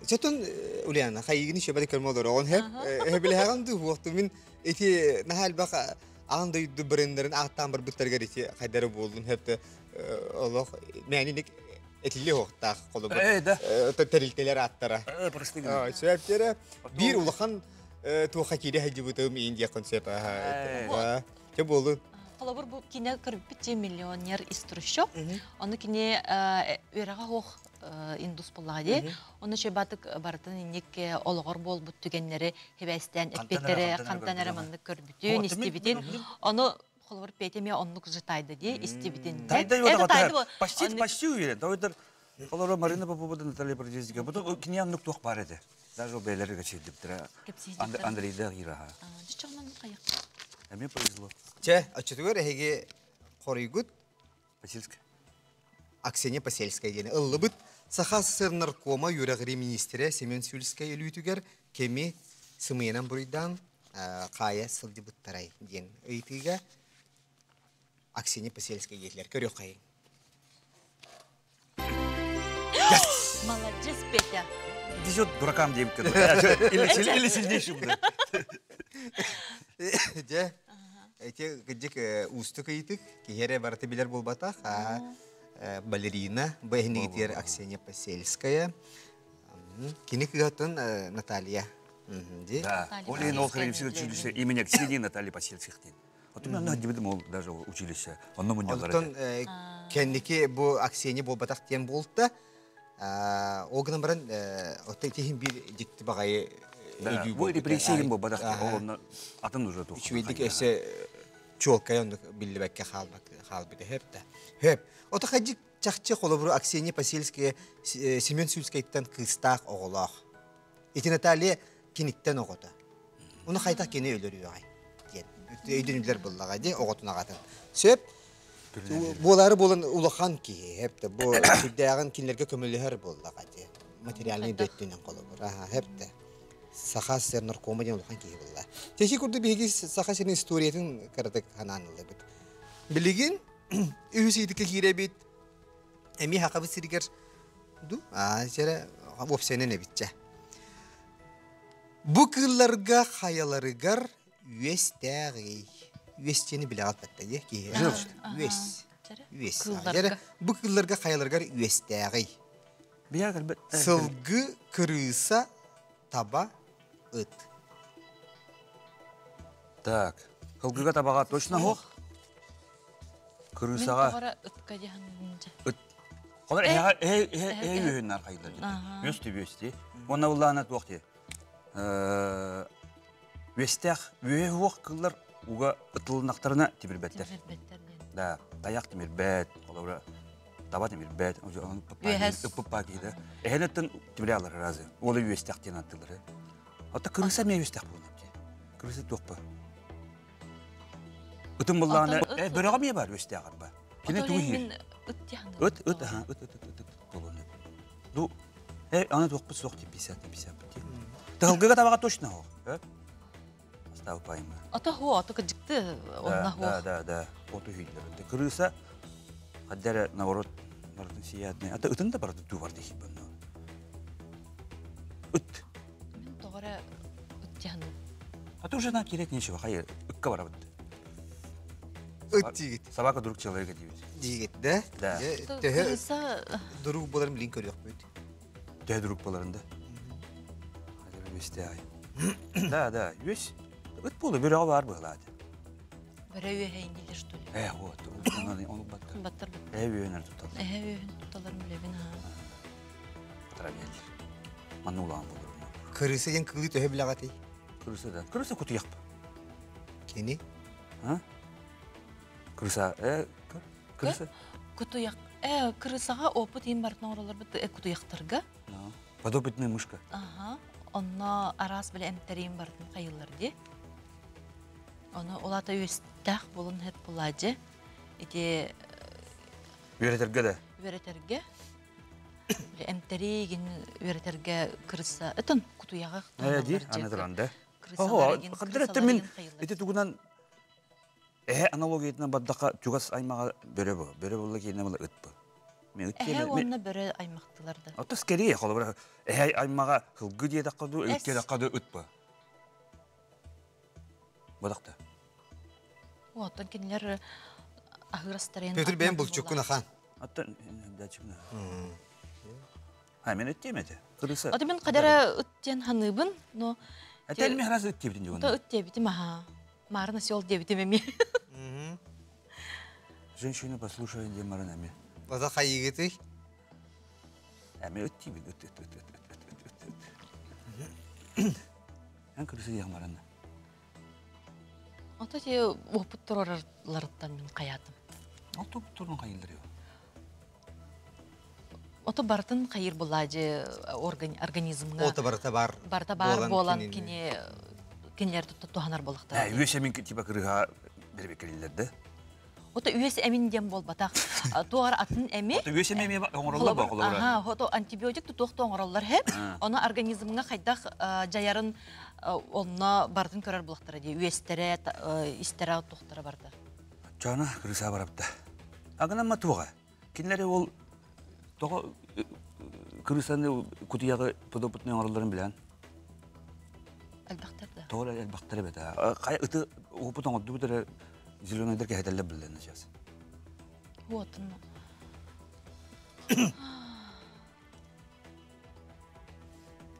Чотон Ульяна хайыгын шөбәде көрмө олороҕун хэп хэбилэһэҕин дуу хуохту мин ити наһаа элбэх аан дойду брендерин ааттаан барбыттарыгар ити хайдары буоллун хэпте олох мээниник этилли хуохтаах холобур тэрилтэлэр ааттара сөптөрө биир улахан туохха киирэ сылдьыбытым Индия концепт Чэ буолун. Холобур бу кине көрбүт же миллионер из трущоб. Ону кини үөрэҕэ суох индус буоллаҕа дии. Ону чөбатык барытын инник олоҕор буолбут түгэннэри хибээстээн эппиэттэри хантан эрэ маннык көрбүтүн, истибитин. Ону холобур Петя эмиэ оннук же тайды дии истибитин. Тайды Это тайды Почти почти уверен. Давайдар Олоро Марина Попова Наталья Продездика. Бу кини аннык туох бар этэ. Даже бээлерге чейдиптер. Андрейда Ираха. Эми повезло. Чэ, оччотугар эһиги хоруйгут Посельская. Аксения Посельская диэни ыллыбыт. Саха СССР наркома үөрэҕирии министрэ Семен Сюльскай өлүүтүгэр кеми сымыйанан буруйдаан хаайа сылдьыбыттарай диэн ыйытыыга Аксения Посельская диэтилэр. Көрүөххэйиҥ. Молодец, Петя. Везет дуракам диэбиккэ Или, или сильнейшим. Дьэ, ити кырдьык уустук ыйытык, киһи эрэ барыта билэр буолбатах. Балерина, бу эһинигитигэр Аксения Посельская. Кини кыһатын Наталья. Да, ол иһин ол хореографическое училище имени Ксении Натальи Посельских диэн. Оту мен дибитим ол даже училище. Онно мунньаллар Онтон кэнники бу Аксения буолбатах диэн буолта. Ол гынан баран отто итиһин биир дьикти баҕайы өйдүү Бу репрессия буолбатах. Ол онно атын уже туох. Үчүгэйдик өссө чуолкай оннук биллибэккэ хаалбыта хөп да. Хөп. Ото хадьык чахчы холобуру Аксения Посельская Семен Сюльскайтан кыыстаах оҕолоох. Ити Наталья киниттэн оҕото. Ону хайдах кини өлөрүөҕэй диэн өйдөнүллэр буоллаҕа дии оҕотун аҕатын. Сөп. Буолаары буолан улахан киһи хэп да бу сүрдээҕин кинилэргэ көмөлөһөр буоллаҕа дии. Материальный да өттүнэн холобур. Аха хэп да. Саха СССР наркома диэн улахан киһи буолла. Тэхи курдук биһиги Саха сирин историятын кыратык ханаан ыллыбыт. Билигин үһүс ыйдыкка киирэбит. Эмиэ Сахабыт сиригэр ду аа сэрэ уопсайынан эбитчэ. Бу кыылларга хайаларыгар үөстээҕий? Үөс диэни билэҕит батта дии киһи. Үөс. Үөс. Кыылларга. Бу кыылларга хайаларыгар үөстээҕий? Бия кэлбит. Сылгы, кырыыса, таба, ыт. Так, кылгыга табаҕа точно суох. Кырыысаҕа. Мин тоҕо ытка дьаһаннынча. Ыт. Холор эһэҕэ эһэ эһэ эһэ үөһүн архайдар дии. Үөс ти үөс ти. Уонна буллаана туох ти. Үөстээх үөһэ суох кыллар уга ытылыннахтарына тимирбэттэр. Тимирбэттэр диэн. Да, тайах тимирбэт, холобура таба тимирбэт, ыппыппаа киһи Эһэнеттен тимире алар разы. Ол үөстэх диэн аттылары. Ата кырыса эмиэ үөстэх буолан дии. Кырыса туохпа. Ытым буллаҕына бөрөҕө эмиэ бар үөстээх арба. Кини тугу иһир? Ыт диэн. Ыт ыт аха ыт ыт ыт ыт буолуон. Ну аны туохпут суох дии 50 50 дии. Тыһылгыга табаҕа точно ол. Астаабы пайма. Ото хуо, ото кыдьыкты онна хуо. Да, да, да. Оту хүйдер. Кырыса хаддара наоборот барытын сиятный. Ата ытын да барыты дуу бар дии банно. Ыт. Мен тоҕо ыт дьаһаным. А то уже нам терять нечего, хайы ыкка барабыт. Ыт диигит. Собака друг человека диибит. Диигит, да? Да. Төһө друг боларын билин көрүөхпүт. Төһө друг боларын да? Үсте ай. Да, да, үс. Ыт буолу бөрөҕө баар быһылааты. Бөрө үөһэйин дииллэр что ли? Э, вот, оны баттар. Баттар. Эһэ үөһүнэр туталар. Эһэ үөһүн туталар билэбин аа. Травеллер. Манна улаан болор. Кырыса диэн кылыы төһө билэҕитий? Кырыса да. Кырыса кутуйахпа. Кини? А? Кырыса, э, кырыса. Кутуйах. Э, кырысаҕа опыт иин бартын оҥороллорбут кутуйахтарга. Подопытная мышка. Аха. Онно араас биле эмтэриин бартын хайыллар ди. Ону улата үөстээх булун хеп буладьы. Ити Үөрэтэргэ да. Үөрэтэргэ. Эмтэригин үөрэтэргэ кырыса ытын кутуйаҕа. Э ди, аны туран да. Хаддыр мин ити тугунан Эһэ аналогиятынан бардахха чугас аймаҕа бөрө бу. Бөрө буолла киинэ була ыт бу. Мен ыт Эһэ уонна бөрө аймахтылар да. Ото скорее холобура эһэ аймаҕа һылгы диэтэххэ дуу, ыт диэтэххэ дуу ыт бу. Бодахта. Оттон кинилэр аһыыр астарыйан Петр бэйэм булчуккун ахан. Аттан дачымна. А мен ыт диэм этэ. Кырыса. Ото мен кадара ыт диэн ханыыбын, но Этэн ми харас ыт диэбитин дьугун. Ото ыт диэбитим аха. Маарына сел диэбитим эмиэ. Женщину послушай диэн баран эми. Ото хайыгытый? Эми ыт диибин ыт ыт ыт ыт ыт ыт ыт ыт. Эн кырыса диэх баран. Ото те опыт турарларыттан мин хаятым. Ол топут турун хайыллар Ото барытын хайыр булаажы организмҥа. Ото барыта бар. Барыта бар буолан кини кинилэр туһанар буолахтара. Үөс эмин типа кырыһа бербеккелилер да. Ото үөс эмин диэн буолбатах. Туар атын эми. Ото үөс эми оҥороллор ба холобура. Аха, ото антибиотик тутуохта оҥороллор хеп. Ону организмҥа хайдах жайарын онно барытын көрөр булахтара дии. Үөстэрэ, истэрэ тухтара барда. Чана кырыса барапта. Агынан туға. Кинилэри ол тоҕо кырыысаны кутуйаҕы подопытный оҥороллорун билэн. Элбэхтэр да. Тоҕо элбэхтэр эбит. Хайа ыты опыт оҥордубут эрэ зеленойдар кэһэтэллэр билленэ сейчас. Вот.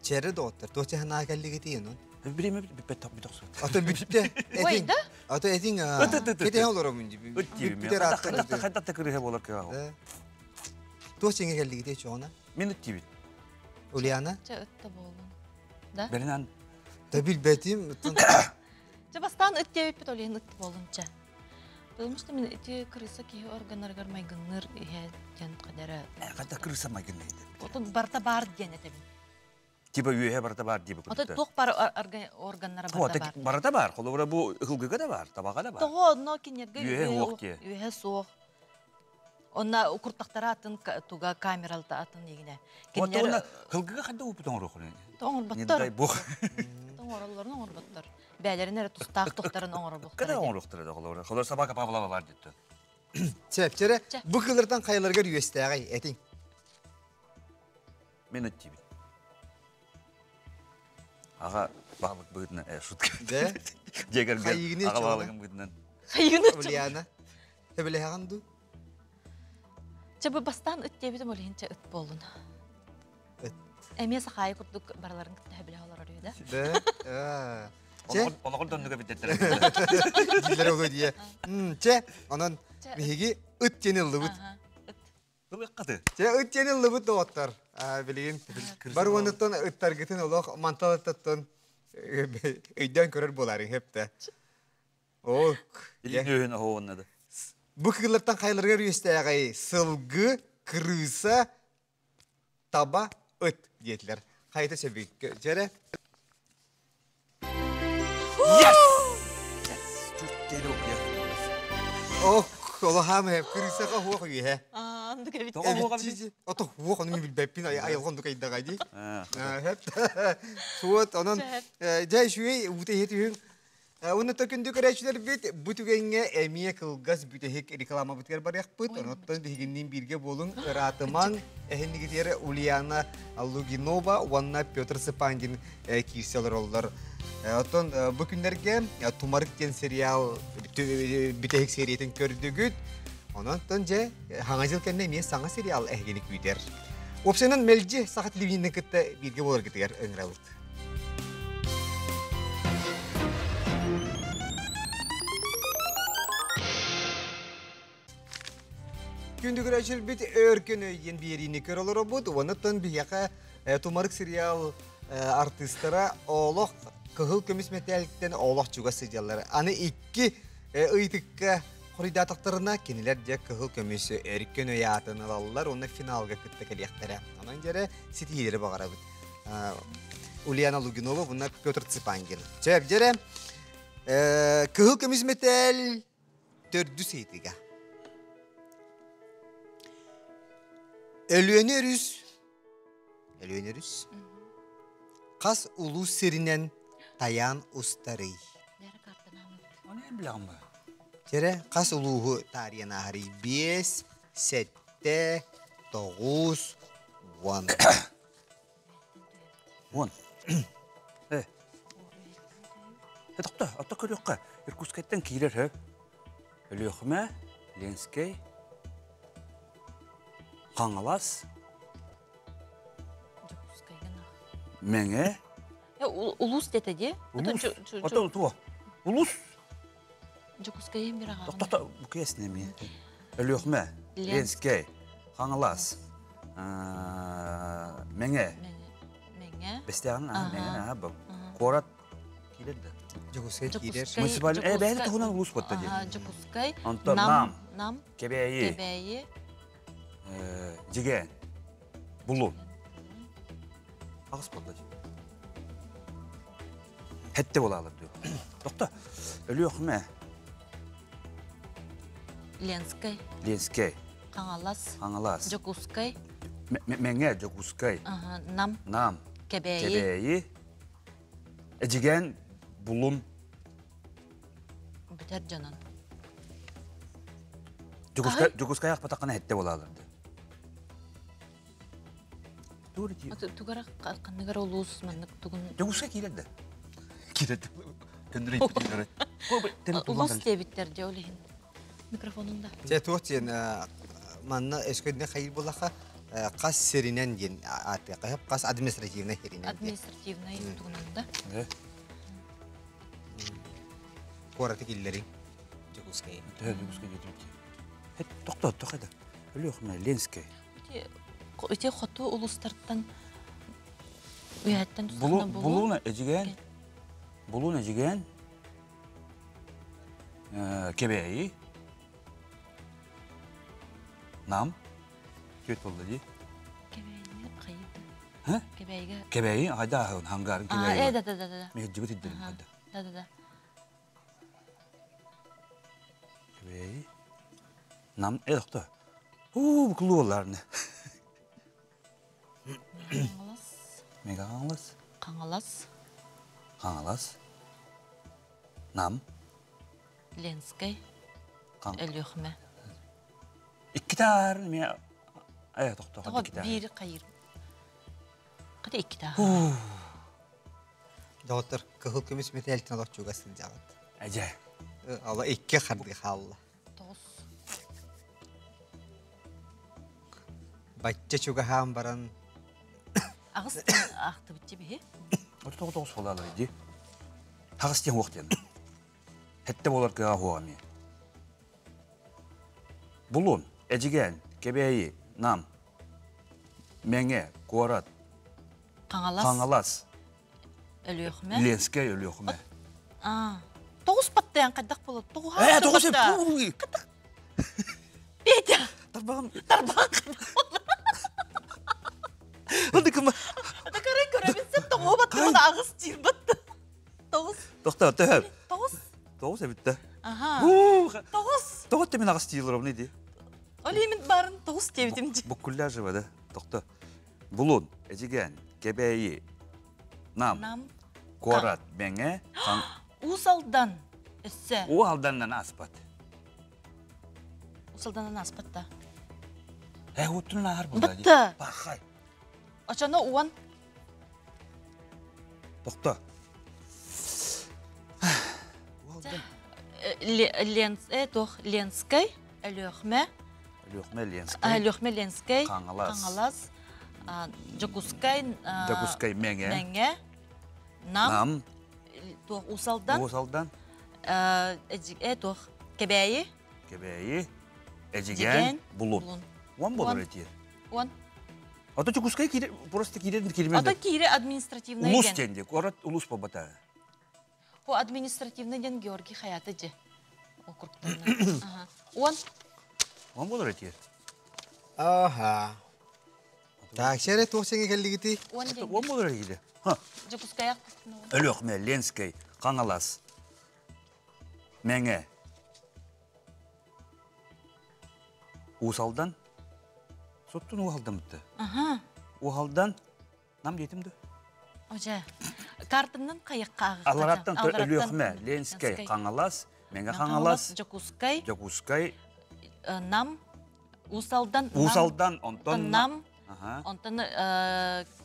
Чэрэ доҕоттор, туох чаһынаа кэллигитий онон? Бириэмэ бүппэт бүтөхсүбүт. Ото бүттэ. Ой, да? Ото этиң кете олоромун дии. Бүтэр ааттан. Хайдах та кырыһа болар кыаҕа. Туох чиҥэ кэллигитий чоҕуна? Мин ыт диибит. Ульяна? Чэ ыт да буоллун. Да? Беринан. Да билбэтим. Чэ бастаан ыт диэбиппит ол иһин ыт буоллун чэ. Потому что мин ити крыса киһи органнарыгар майгынныыр иһэ диэн кадара. Хайда крыса майгынныыр. Отон барта бар диэн этэбин. Типа үөһэ барыта бар диэбит Ото туох бар органнара барыта бар. Барыта бар. Холобура бу ылгыга да бар, табаҕа да бар. Тоҕо онно кинилэргэ үөһэ уох дии. Үөһэ суох. Онна укуртахтара атын туга камералта атын игине. Кинилэр ылгыга хадда упут оҥоруохуна. Оҥорботтор. Не дай бог. Оҥороллорун оҥорботтор. Бээлэрин эрэ тустаах тухтарын оҥоробуохтара. Када оҥоруохтара да холобура. Холор собака Павлова бар диттэ. Чэпчэрэ бу кылыртан хайаларыгар үөстээҕий этиҥ. Мен өттүүбүн. Аҕа баһылык быһыытынан э шутка. Дэ? Дьиэ кэргэн Хайыгыны аҕа чоҕуна? баһылыгын быһыытынан. Хайыгыны Ульяна, сөбүлэһэҕин дуу? Чэ бу бастаан ыт диэбитим ол иһин чэ ыт буоллун. Ыт. Эмиэ сахаайы курдук барыларын кытта сөбүлэһэ олорор үһү да. Да? Олоҕор доннуга биттеттер. Дилер олу дие. Че, онон биһиги ыт диэн ыллыбыт. Ылыаххаты. Че, ыт диэн ыллыбыт доҕоттор. Билигин бар уонуттан ыттаргытын олох манталаттан өйдөөн көрөр буолаарыҥ хэптэ. Ок. Илин үөһүн оһуонна да. Бу кыыллартан хайларыгар үөстээҕэй сылгы, крыса, таба, ыт диэтилэр. Хайта сөбүй? Дьэрэ. Yes! Ок, олохаам крысаға хуох үөһэ. Ото хуох ону билбэппин айылҕа оннук айдаҕа дии. Суот онон дьэ үчүгэй уута иһэ түһүҥ. Уонна күндү көрөөччүлэрбит бу түгэҥҥэ эмиэ кылгас бүтэһик рекламабытыгар барыахпыт. Онон биһигинниин бииргэ буолуҥ, ыраатымаҥ. Эһиннигитигэр Ульяна Лугинова уонна Петр Цыпандин киирсэ олороллор. Оттон бу күннэргэ Тумарык диэн сериал бүтэһик сериятын көрдүгүт. Онон дьэ хаҥа дьыл кэннэ эмиэ саҥа сериал эһигини күүтэр. Уопсайынан мэлдьи саха телевидениетин кытта бииргэ буоларгытыгар ыҥырабыт. Күндү көрөөччүлэрбит Өркөн өй диэн биэриини көрө олоробут. Онон биһиэхэ Тумарык сериал артыыстара олох кыһыл көмүс мэтээлиттэн олох чугас сылдьаллар. Аны икки ыйытыкка хоруйдаатахтарына кинилэр дьэ кыһыл көмүс Өркөн өй аатын ылаллар уонна финалга кытта кэлиэхтэрэ. Онон дьэрэ ситиһиилэри баҕарабыт. Ульяна Лугинова уонна Петр Цыпангин. Чэ, дьэрэ кыһыл көмүс мэтээл төрдүс ыйытыга. Өлүөнэ өрүс Өлүөнэ өрүс хас улуус сиринэн тайаан устарый? Чэрэ, хас улууһу таарыйан ааһарый? 5, 7, 9, 10. Уон. Э. Тохто, ото көрүөххэ. Иркутскайтан киирэр хөп. Өлүөхүмэ, Ленскэй, Хаҥалас, Мэҥэ. Улуус дэтэ дии. Улуус. Ото туо. Улуус. Дьокуускайым бир аҕаҕын. Тохто, бу киэсне ми. Өлүөхүмэ, Ленскэй, Хаҥалас, Мэҥэ. Мэҥэ. Бэстээҕин Мэҥэ бу. Куорат киирэр да. Дьокуускай киирэр. Муниципальный э бэйэ туһунан улуус буолта дии. Дьокуускай. Онтон Нам. Нам. Кэбээйи. Кэбээйи. Дьигээн. Булун. Аҕыс буолла дии. Хэтте буолаалар дуу. Тохто. Өлүөхүмэ. Ленскэй. Ленскэй. Хаҥалас. Хаҥалас. Дьокуускай. Мэҥэ, Дьокуускай. Нам. Нам. Кэбээйи. Кэбээйи. Эдьигээн, Булун. Бүтэр дьонун. Дьокуускай, Дьокуускай ахпатаххына хэтте буолаалар дуу. Тугара ханныгар улуус маннык тугун Дьокуускай киирэр да. Киирэр да. Улуус диэбиттэр дьэ ол иһин. Микрофонун да. Дьэ туох диэн манна өскөдүнэ хайыр булаха хас сиринэн диэн ааттыахха хас административнай сиринэн. Административнай тугунан да. Куораты киллэриҥ Дьокуускай. Дьокуускай диэтибит. Тохтоо, тохтоо. Өлүөхүмэ, Ленскэй. Ити хоту улуустартан үөһэттэн тустаахына булуу. Булууна Эдьигээн. Булуун Эдьигээн. Кэбээйи. Нам. Түөрт буолла дии. Кэбээйигэ хайыты. Кэбээйигэ. Кэбээйи хайда аһын хангарын Кэбээйи. Э да да да да. Мехджибит иддерим хайда. Да да да. Кэбээйи. Нам э тохто. Уу кулуолларны. Хаҥалас. Мега Хаҥалас. Хаҥалас. Хаҥалас. Нам. Ленскэй. Өлүөхүмэ. Иккитаар эмиэ айа тохтоо Тоҕо биир хайыр. Хата иккитаар. Доҕоттор, кыһыл көмүс мэтээлтэн олох чугас сылдьаҕыт. Эдьэ. Ала икки хардыы хаалла. Тоҕус. Бачча чугаһаан баран Аҕыс ахтыбытчы биһи. Тоҕо тоҕус буолаалар дии. Хаҕыс диэн уох диэн. Хэтте болар кыа хуами. Булун, Эдьигээн, Кэбээйи, Нам, Мэҥэ, Куорат, Хаҥалас, Хаҥалас, Өлүөхүмэ. Ленскэй, Өлүөхүмэ. Тоҕус баттайан хайдах буолар? Тоҕуһа Тоҕус Петя! Тарбаҕым. Тарбаҕым хайдах буолар? Ындыкыма. Такары көрөбүн тоҕуһу баттамын аҕыс диир батты. Тоҕус. Тохто, төһө? Тоҕус. Тоҕус эбитте. Аха. Тоҕус. Тоҕус темин аҕыс диир ровно ди. Ол иһин барын тоҕус диэбитим дии. Буккулляжева да. Тохто. Булун, Эдьигээн, Кэбээйи, Нам, Нам. Куорат, Мэҥэ, Уус Алдан өссө. Уу Алданнан ааспат. Уус Алданнан ааспат да. Уттун ааһар буолла. Бытта. Бахай. Очоно уон. Тохто. Ленс, туох Ленскэй, Өлүөхмэ. Өлүөхмэ Ленскэй. Өлүөхмэ Ленскэй. Хаҥалас. Хаҥалас. Дьокуускай. Дьокуускай Мэҥэ. Мэҥэ. Нам. Нам. Туох Уус Алдан. Уус Алдан. Туох Кэбээйи. Кэбээйи. Эдьигээн. Булун. Уон болор этиэр. Уон. Ото Дьокуускай киирэ просто киирэн киирмэн. Ото киирэ административный Улус диэн дии. Куорат улус буолбата. Бу административный диэн Георгий Хаята дьэ. Округтан. Уон. Уон болор этиэр. Аха. Так, шере туох сеңе келлигити? Уон диэн. Уон болор этиэр. Дьокуускайах. Өлүөхмэ, Ленскэй, Хаҥалас, Мэҥэ, Уус Алдан. Соттун Уус Алдан бутта. Аха. Уус Алдан. Нам диэтим да. Ожа. Картымнан кайыкка Алараттан Өлүөхмэ, Ленскэй, Хаҥалас, Мэҥэ Хаҥалас, Дьокуускай, Дьокуускай, Нам, Уус Алдан, Уус Алдан, онтон Нам, онтон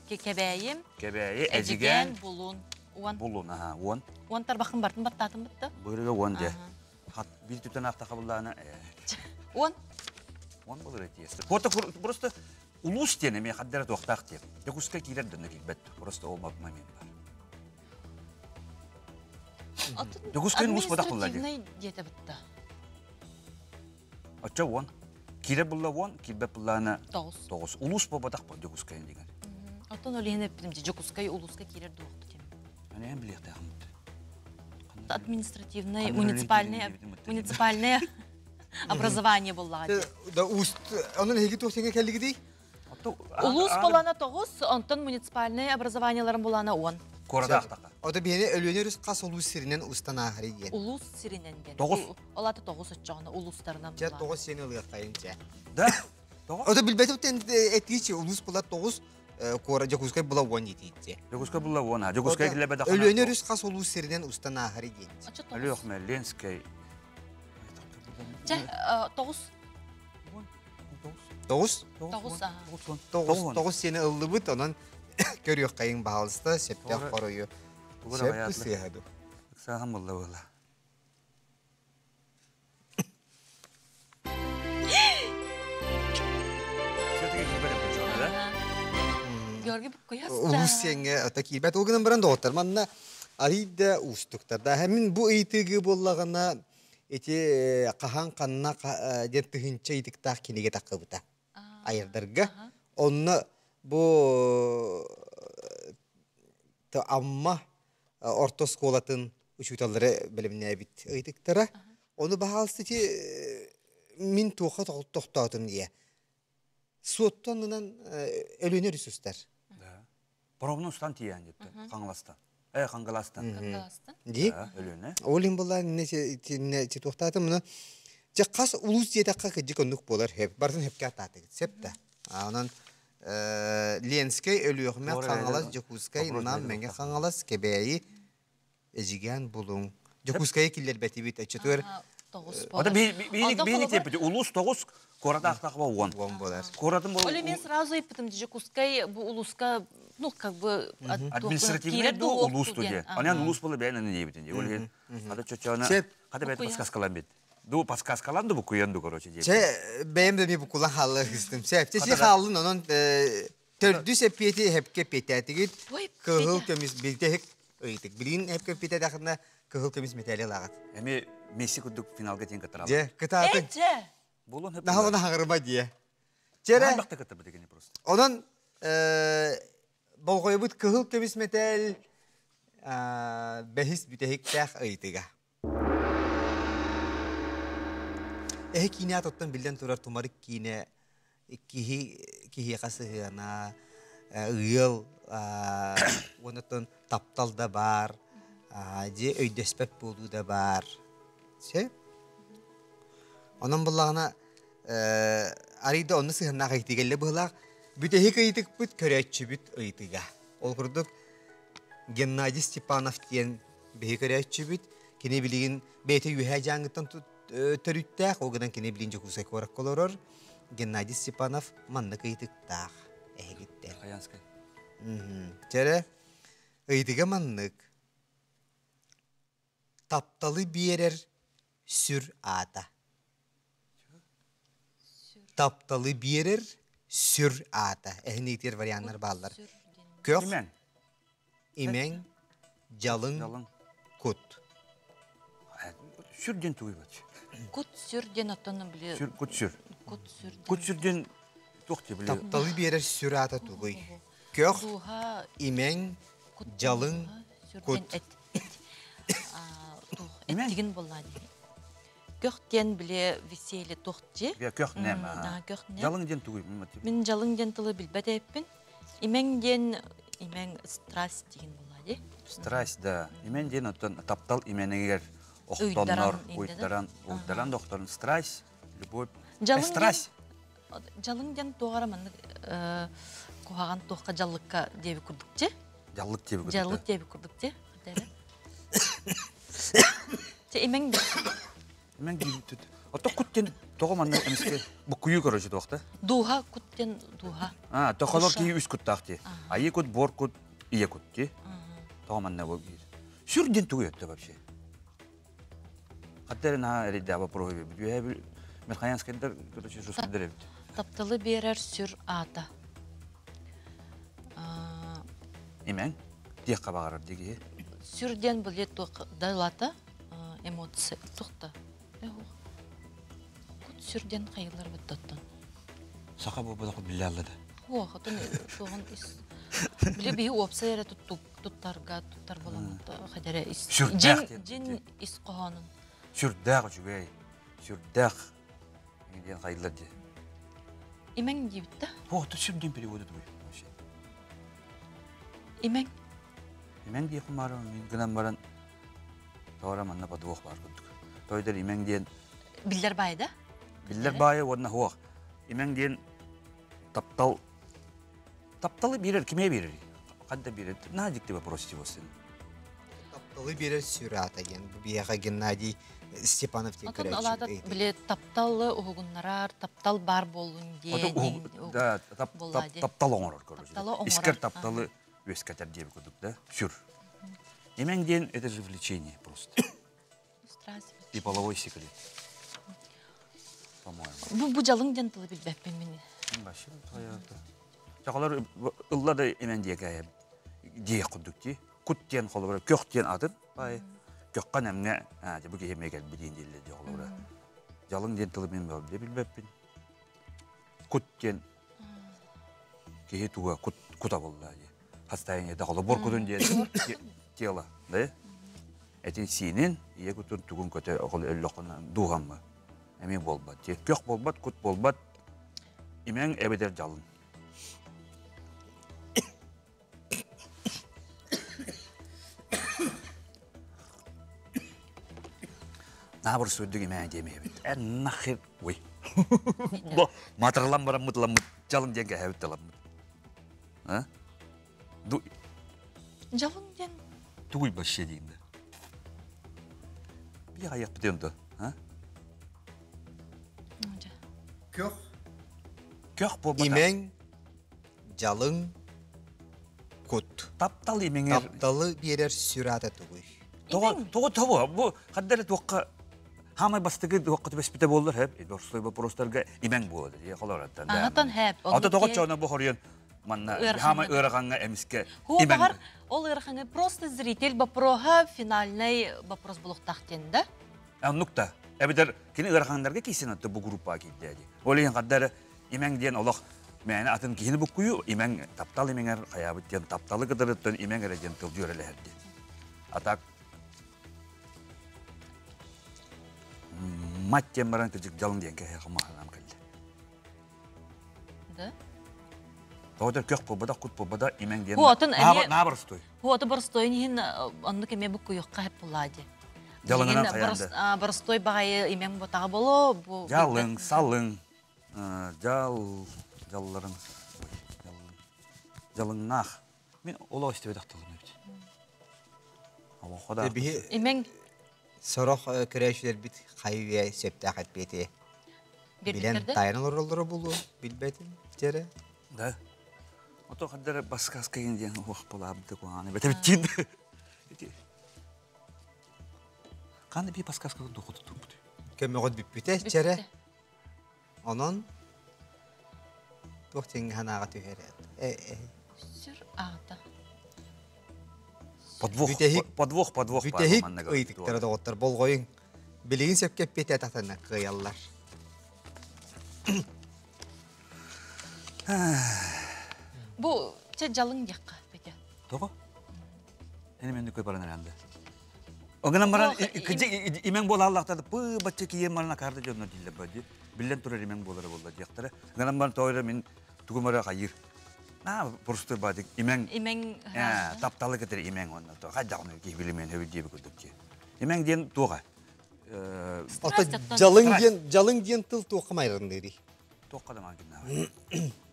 Кэбээйи, Кэбээйи, Эдьигээн, Булун, Уон. Булун, аха, уон. Уон тарбахын бартын баттаатым бытта. Бырыга уон де. Хат бир түтен ахта қабыллаана. Уон. Уон болор этиэсте. Просто просто улус диэн эмиэ хаддара туохтаах диэн. Дьокуускай киирэр донно киирбэт. Просто ол момент бар. Дьокуускай улус бодах булла диэн. Диэтэ бытта. Оччо уон. Киирэр булла уон, киирбэт буллаана тоҕус. Тоҕус. Улус буолбатах бу Дьокуускай дигэр. Оттон ол иһин эппитим Дьокуускай улууска киирэр дуохту диэн. Аны эн билиэхтээхим. Административное, муниципальное, муниципальное образование буллаҕа. Да уст, онон эһиги туох сеңе келлигидий? Улуус булана тоҕус, онтон муниципальное образованиеларын булана уон. Куоратаахтаха. Ото биһини Өлүөнэ өрүс хас улуус сиринэн устан ааһары диэн. Улуус сиринэн диэн. Тоҕус. Ол аты тоҕус оччоҕуна улуустарынан. Чэ тоҕус сиэни ылыаххайын чэ. Да? Тоҕус? Ото билбэтим этиичи улуус була тоҕус куора Дьокуускай була уон диэтиичи. Дьокуускай була уон а. Дьокуускай килебе да. Өлүөнэ өрүс хас улуус сиринэн устан ааһары диэн. Өлүөхмэ, Ленскэй. Чэ тоҕус. Тоҕус? Тоҕус, Тоҕус, тоҕус сиэни ыллыбыт, онон көрүөххэйиҥ баһаалыста, сөптөөх хоруйу. Сөп сыыһа ду. Сааһым булла буолла. Георгий Буккуяс. Улуус сиэҥҥэ ата киирбэт. Ол гынан баран доҕоттор, манна арыйда уустуктарда. Мин бу ыйытыыгы буоллаҕына ити хаһан ханна диэн тыһыынча ыйытыктаах кинигэ таххыбыта айырдарга. Онно бу Амма орто оскуолатын учууталлары бэлэмнээбит ыйытыктара. Ону баһаалыста ити мин туохха тохтоотум дие. Суоттонунан Өлүөнэ өрүс устар. Паромну устан тиийэн депті, Қаңластан. Қаңғаластан. Қаңғаластан. Ди? Өлүөнэ. Ол иһин буолла не туохтаатым муну. Дьэ хас улуус диэтэххэ кыдьык оннук буолар хөп. Бартын хөпкө атаатыгыт сөп да. Онон Ленскэй, Өлүөхүмэ, Хаҥалас, Дьокуускай, Нам, Мэҥэ Хаҥалас, Кэбээйи, Эдьигээн, Булуҥ. Дьокуускайы киллэрбэтибит. Оччотугар тоҕус Ота биини тиэппити улуус тоҕус куоратаахтаах уон. Уон буолар. Куоратын бол. Оли мен сразу ыйыппытым Дьокуускай бу улууска ну как бы административный ду улуус ту де. Анан улуус болы бэйэн диэбитин. Ол иһин хата чочоона хата бэйт подсказкалан бит. Ду подсказкалан ду букуян ду короче диэбит. Чэ бэйэм да ми букулан хаалла хыстым. Сеп. Чэ хааллын онон төрдүс эппиэти хепке петэтигит. Кыһыл көмүс билтехик. ыйытык. Билигин эп көппүтэ кыһыл көмүс мэтээли ылаҕыт. Эми Месси курдук финалга тиэн кыттаралар. Дьэ, кытаатыҥ. Эчэ! Буолуон хөп. Наһа хаҕырыма диэ. Чэрэ. Бахта кыттарбыт икини просто. Онон болҕойбут кыһыл көмүс мэтээл бэһис бүтэһиктээх ыйытыга. Эһи киинэ атыттан биллэн турар тумарык киинэ киһи киһиэхэ сыһыана, ыал уонна таптал да баар, дьиэ өйдөспөт буолуу да баар. Сөп? Онон буллаҕына арыйда онно сыһыаннаах ыйытыгэллэ быһылаах бүтэһик ыйытыкпыт көрөөччүбүт ыйытыга. Ол курдук Геннадий Степанов диэн биһи көрөөччүбүт. Кини билигин бэйэтэ Үөһээ Дьааҥыттан төрүттээх, ол гынан кини билигин Дьокуускай куоракка олорор. Геннадий Степанов маннык ыйытыктаах эһигиттэн. Хаянскай. Чэрэ, ыйытыга маннык. Тапталы биэрэр сүр аата. Тапталы биэрэр сүр аата. Эһин ыйытыыр варианнар бааллар. Көх, Имэҥ. имэҥ, дьалыҥ, кут. Сүр диэн тугуй бач? Кут сүр диэн оттон били Сүр, кут сүр. Кут сүр диэн. Кут сүр диэн туох дии били? Тапталы биэрэр сүр аата тугуй? Көх, Дууһа, имэҥ, кут дьалыҥ, сүр кут. диэн эт. Эт. Туох Имэҥ. эттигин буоллаа дии. Көх диэн били веселье туох дии? Көх нэм. Көх нэм. Дьалыҥ диэн тугуй? Мин дьалыҥ диэн тылы билбэт эппин. Имэҥ диэн имэҥ страсть диэн буоллаа дии. Страсть, да. Имэн диэн оттон таптал имэнигэр охтоннор, уйдаран, уйдаран да охторон. Страсть, любовь. Страсть. Дьалыҥ диэн туоҕара маннык куһаҕан туохха дьаллыкка диэби курдук дии. Дьаллык диэби курдук. Дьаллык диэби курдук дии. Чэ имэҥ Имэҥ диэн Ото кут диэн тоҕо манна эмискэ буккуйуу короче туохта? Дууһа кут диэн дууһа. А, тохолор киһи үс куттаах дии. Айыы кут, буор кут, ийэ кут дии. Тоҕо манна бу Сүр диэн тугу өттө вообще? Хаттары наһаа эрийдээ вопроһу бит. Михаянскайдар короче жускайдар эбит. Тапталы биэрэр сүр аата. Имэҥ диэххэ баҕарар дии Сүр диэн билет туох далата эмоция тухта. Кут сүр диэн хайылар быттаттан. Саха буолбатах биллэ аллада. Хуох, отон туоҕун ис. Били биһи уопсай эрэ туттарга туттар буолан хадара ис. Сүрдээх Дьин ис хоһоонун. Сүрдээх үчүгэй. Сүрдээх диэн хайылар дии. Имэҥ диэбит да? Хуох, сүр диэн переводу тугуй вообще? Имэҥ. Имэҥ диэх баар мин гынан баран тоҕо манна подвох баар курдук. Тойдор имэҥ диэн Биллэр баайы да? Биллэр баайы уонна хуох. Имэҥ диэн таптал тапталы биэрэр кимиэ биэрэр? Ханна биэрэр? Наһаа дьикти вопрос тибосин. Тапталы биэрэр сүр аата диэн биһиэхэ Геннадий Степанов диэн Отон алаата били тапталы уһугуннарар, таптал баар буоллун диэн. Да, таптал оҥорор короче. Искер тапталы үөскэтэр диэби курдук да. Сүр. Имэҥ диэн это же влечение просто. И половой секрет. По-моему. Бу бу жалың диэн тылы билбэппин мин. Вообще твоя Чакалар ылла да имэн диэкэ диэх курдук дии. Кут диэн холобура көх диэн атын бай көххө нэмҥэ аа бу киһи эмиэ кэлбитин дииллэр дии холобура. Жалың диэн тылы мин билбэппин. Кут диэн киһи туга кут кута буолла дии. Состояние да холобур кутун диэн тело, да? Этин сиинин, ийэ кутун тугун көтө өллөххүнэ дууһаммы эмиэ буолбат. Көх буолбат, кут буолбат, имэҥ эбэтэр дьалын. Наабыр сүрдүк имэҥ диэмэбит. Эн нахер ой. Матырылан баран мытыламмыт жалын диэн кэһэбит таламмыт. А? Ду Жалын диэн тугуй вообще дейм да. Би аяқ бітен да. А? Көх, Көх болбата. имэҥ, жалыҥ, кут. Таптал имэҥер. Тапталы биэрэр сүр аата тугуй? Тоҕо тоҕо тоҕо бу хаддары туохха хамай бастакы туохха түбэспитэ буоллар хэп дорсой вопростарга имэҥ буолар дии холораттан. Аһатан хэп. Ата тоҕо чоно бу хоруйан. Манна хаама ыарахаҥҥа эмискэ Ху баҕар ол ыарахаҥҥа просто зритель вопроһа финальный вопрос булуохтаах диэн да? Оннук да. Эбэтэр кини ыараханнарга киирсэн атты бу группаҕа киирдэ дии. Ол иһин хаддар имэҥ диэн олох мээнэ атын киһини буккуйу имэҥ таптал имэҥэр хайаабыт диэн тапталы кытарыттан имэҥ эрэ диэн тыл дьүөрэлэһэр диэн. А так мать диэн баран кыдьык дьалын диэн кэһиэхэ маһанам кэллэ. Да? Тоҕо көх буолбатах, кут буолбатах, имэҥ диэн Хуотун эмиэ наа боростуой. Хуоту боростуойун иһин оннук эмиэ буккуйуохха хэп булаа дии. Дьалыҥынан хайаан да. Боростуой баҕайы имэҥ ботаҕа боло бу Дьалыҥ, салыҥ, дьал, дьалларыҥ, дьалыҥнаах. Мин олох истибэтэх тылым эбит. Олоххо да. Биһи Имэҥ сорох көрөөччүлэрбит хайы үйэ сөптөөх эппиэти билэн тайан олороллоро буолуо билбэтим дьэрэ. Да. Ото хаддара баскаскайын диэн уох булаабыты куһаҕаны бэтэбиттиин. Ханна би баскаска дохотутурбут. Көмөҕөт бүппүтэ чэрэ. Онон туох тиҥ санааҕа түһэр Сүр аата. Подвох, подвох, подвох. Бүтэһик ыйытыктара доҕоттор болҕойуҥ. Билигин сөпкө эппиэтэ татана кыайаллар. Бу чэ дьалыҥ диэххэ Петя. Тоҕо? Эни мен көй баран эрэнде. Огынан баран имең буола аллахтады пы бачча кием баран акарды дьонно диллер бади. Биллен турар имең буолара буолла диэхтэрэ. Гынан баран тоойро мин тугум эрэ хайыр. На просто бадик имең имең тапталы кетер имең онно то хайдагны ки билимен хөбү диэби курдук ди. Имең диэн туоға. Ата жалың диэн жалың диэн тыл туохха майрандыырый? Туохха да мангинна.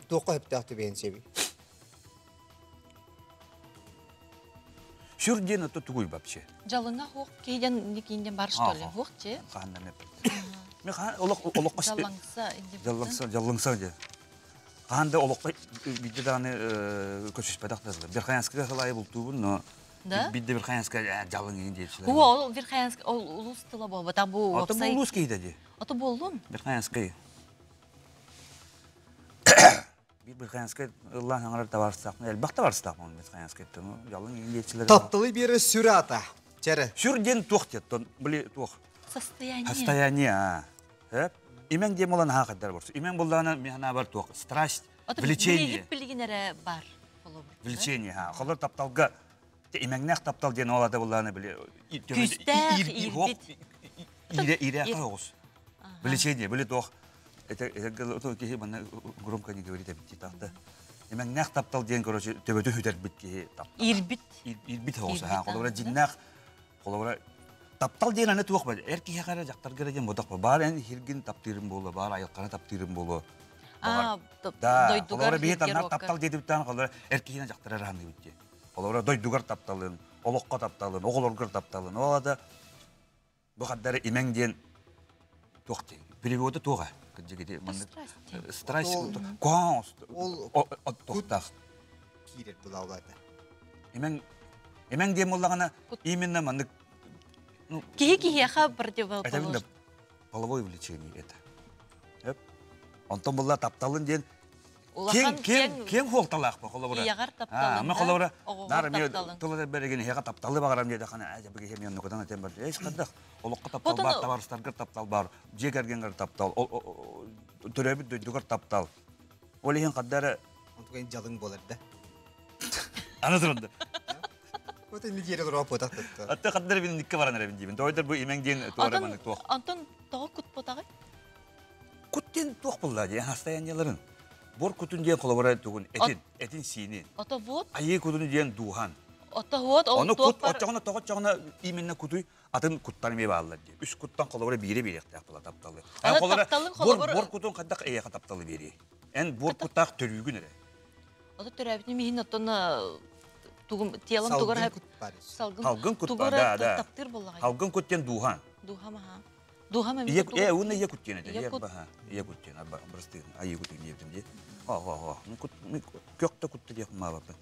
Туохха хөптөөх түбээн себи? Сүр диэн ото тугуй вообще? Жалыңа хуох кейден никинден бар что ли? Хуох че? Хаанна мен. Мен хаан олох олохко Жаллаңса Жаллаңса жаллаңса де. Хаан да олохко бидде дааны көчүспэтэх да. Верхоянскага халайы бултуубун, но Да? бидде Верхоянска жалың ин диэчилер. Ху ол Верхоянск ол улус тыла болбата бу Ото бу улус кейде ди. Ото боллун. Верхоянскай. Бир Верхоянскай ыллаан хаҥарар табаарыстаахпын, элбэх табаарыстаахпын Верхоянскайттан. Жалың ин диэчилер. Тапталы биэрэ сүр ата. Чэрэ. Сүр диэн туох диэттон, били туох. Состояние. Состояние, а. Эп. Имең диэн болан аха каддар борсу. Имең боллаана механа бар туох. Страсть, влечение. Билигин эрэ бар. Влечение, ха. Холор тапталга имэҥнээх таптал диэн ол ата боллаана били Күүстээх иирбит. Иирэ иирэ оҕус. Влечение, били туох. Это это киһи манна громко не говорит эбит таахта. Имэҥнээх таптал диэн короче төбөтү хүтэрбит киһи таптал. Иирбит. Иирбит оҕус. Ха. Холобура дьиннээх холобура таптал диэн аны туох бар эр киһиэхэ эрэ дьахтарга эрэ диэн бодох баар эн иһиргин таптыырым буолуо баар айылҕаны таптыырым буолуо да холобура биһи таннар таптал диэбиттэн холобура эр киһинэ дьахтар эрэ ханыыбыт диэ холобура дойдугар тапталын олоххо тапталын оҕолоргор тапталын ол да бу хаддары имэҥ диэн туох диэн перевода туоҕа кырдьык маннык страсть куһаҕан оттуохтаах киирэр булаулата Имэҥ имэҥ диэн буоллаҕына именно маннык ну киһи киһиэхэ противоположный половое влечение это. Эп. Онтон булла тапталын диэн киэҥ киэҥ киэҥ хуолталаах ба холобура. Ийэҕэр тапталын. Ама холобура наар эмиэ тыл бэригин эһиэхэ тапталы баҕарам диэтэххинэ ээ дьэ бигиһи эмиэ оннукутан этэн бар. Эс хаддах олоххо таптал бар, табаарыстаргар таптал бар, дьиэ кэргэнгэр таптал, төрөөбүт дойдугар таптал. Ол иһин хаддара Онтугай дьалыҥ буолар да. Аны туранда. Вот инни диэри олороо потах тутта. Атта хаддар бин никке баран эребин диибин. Тойдор бу имең диэн туора манык туох. Антон тоҕо кут потаҕай? Кут диэн туох булла дии состояниеларын. Бор кутун диэн холобура тугун этин, этин сиини. Ото вот. Айыы кутун диэн дуухан. Ото вот ол Ону кут оччоҕуна тоҕоччоҕуна именно кутуй атын куттар эмиэ бааллар дии. Үс куттан холобура биире биэриэхтээх була тапталы. Холобура бор кутун хайдах эйиэхэ тапталы биэрии. Эн буор куттаах төрүүгүн эрэ. Ото төрөөбүтүм иһин оттон тугум телом тугар салгын Салгын кут да да. Таптыыр буоллаҕай. Салгын кут диэн дууһа. Дууһам аха. Дууһам эмиэ Ийэ уонна ийэ кут диэн этэ. Ийэ баха. Ийэ кут диэн арба бырастыы айыы кут диэбитим дии. О о о. Кут көх да кутта диэх маалаппын.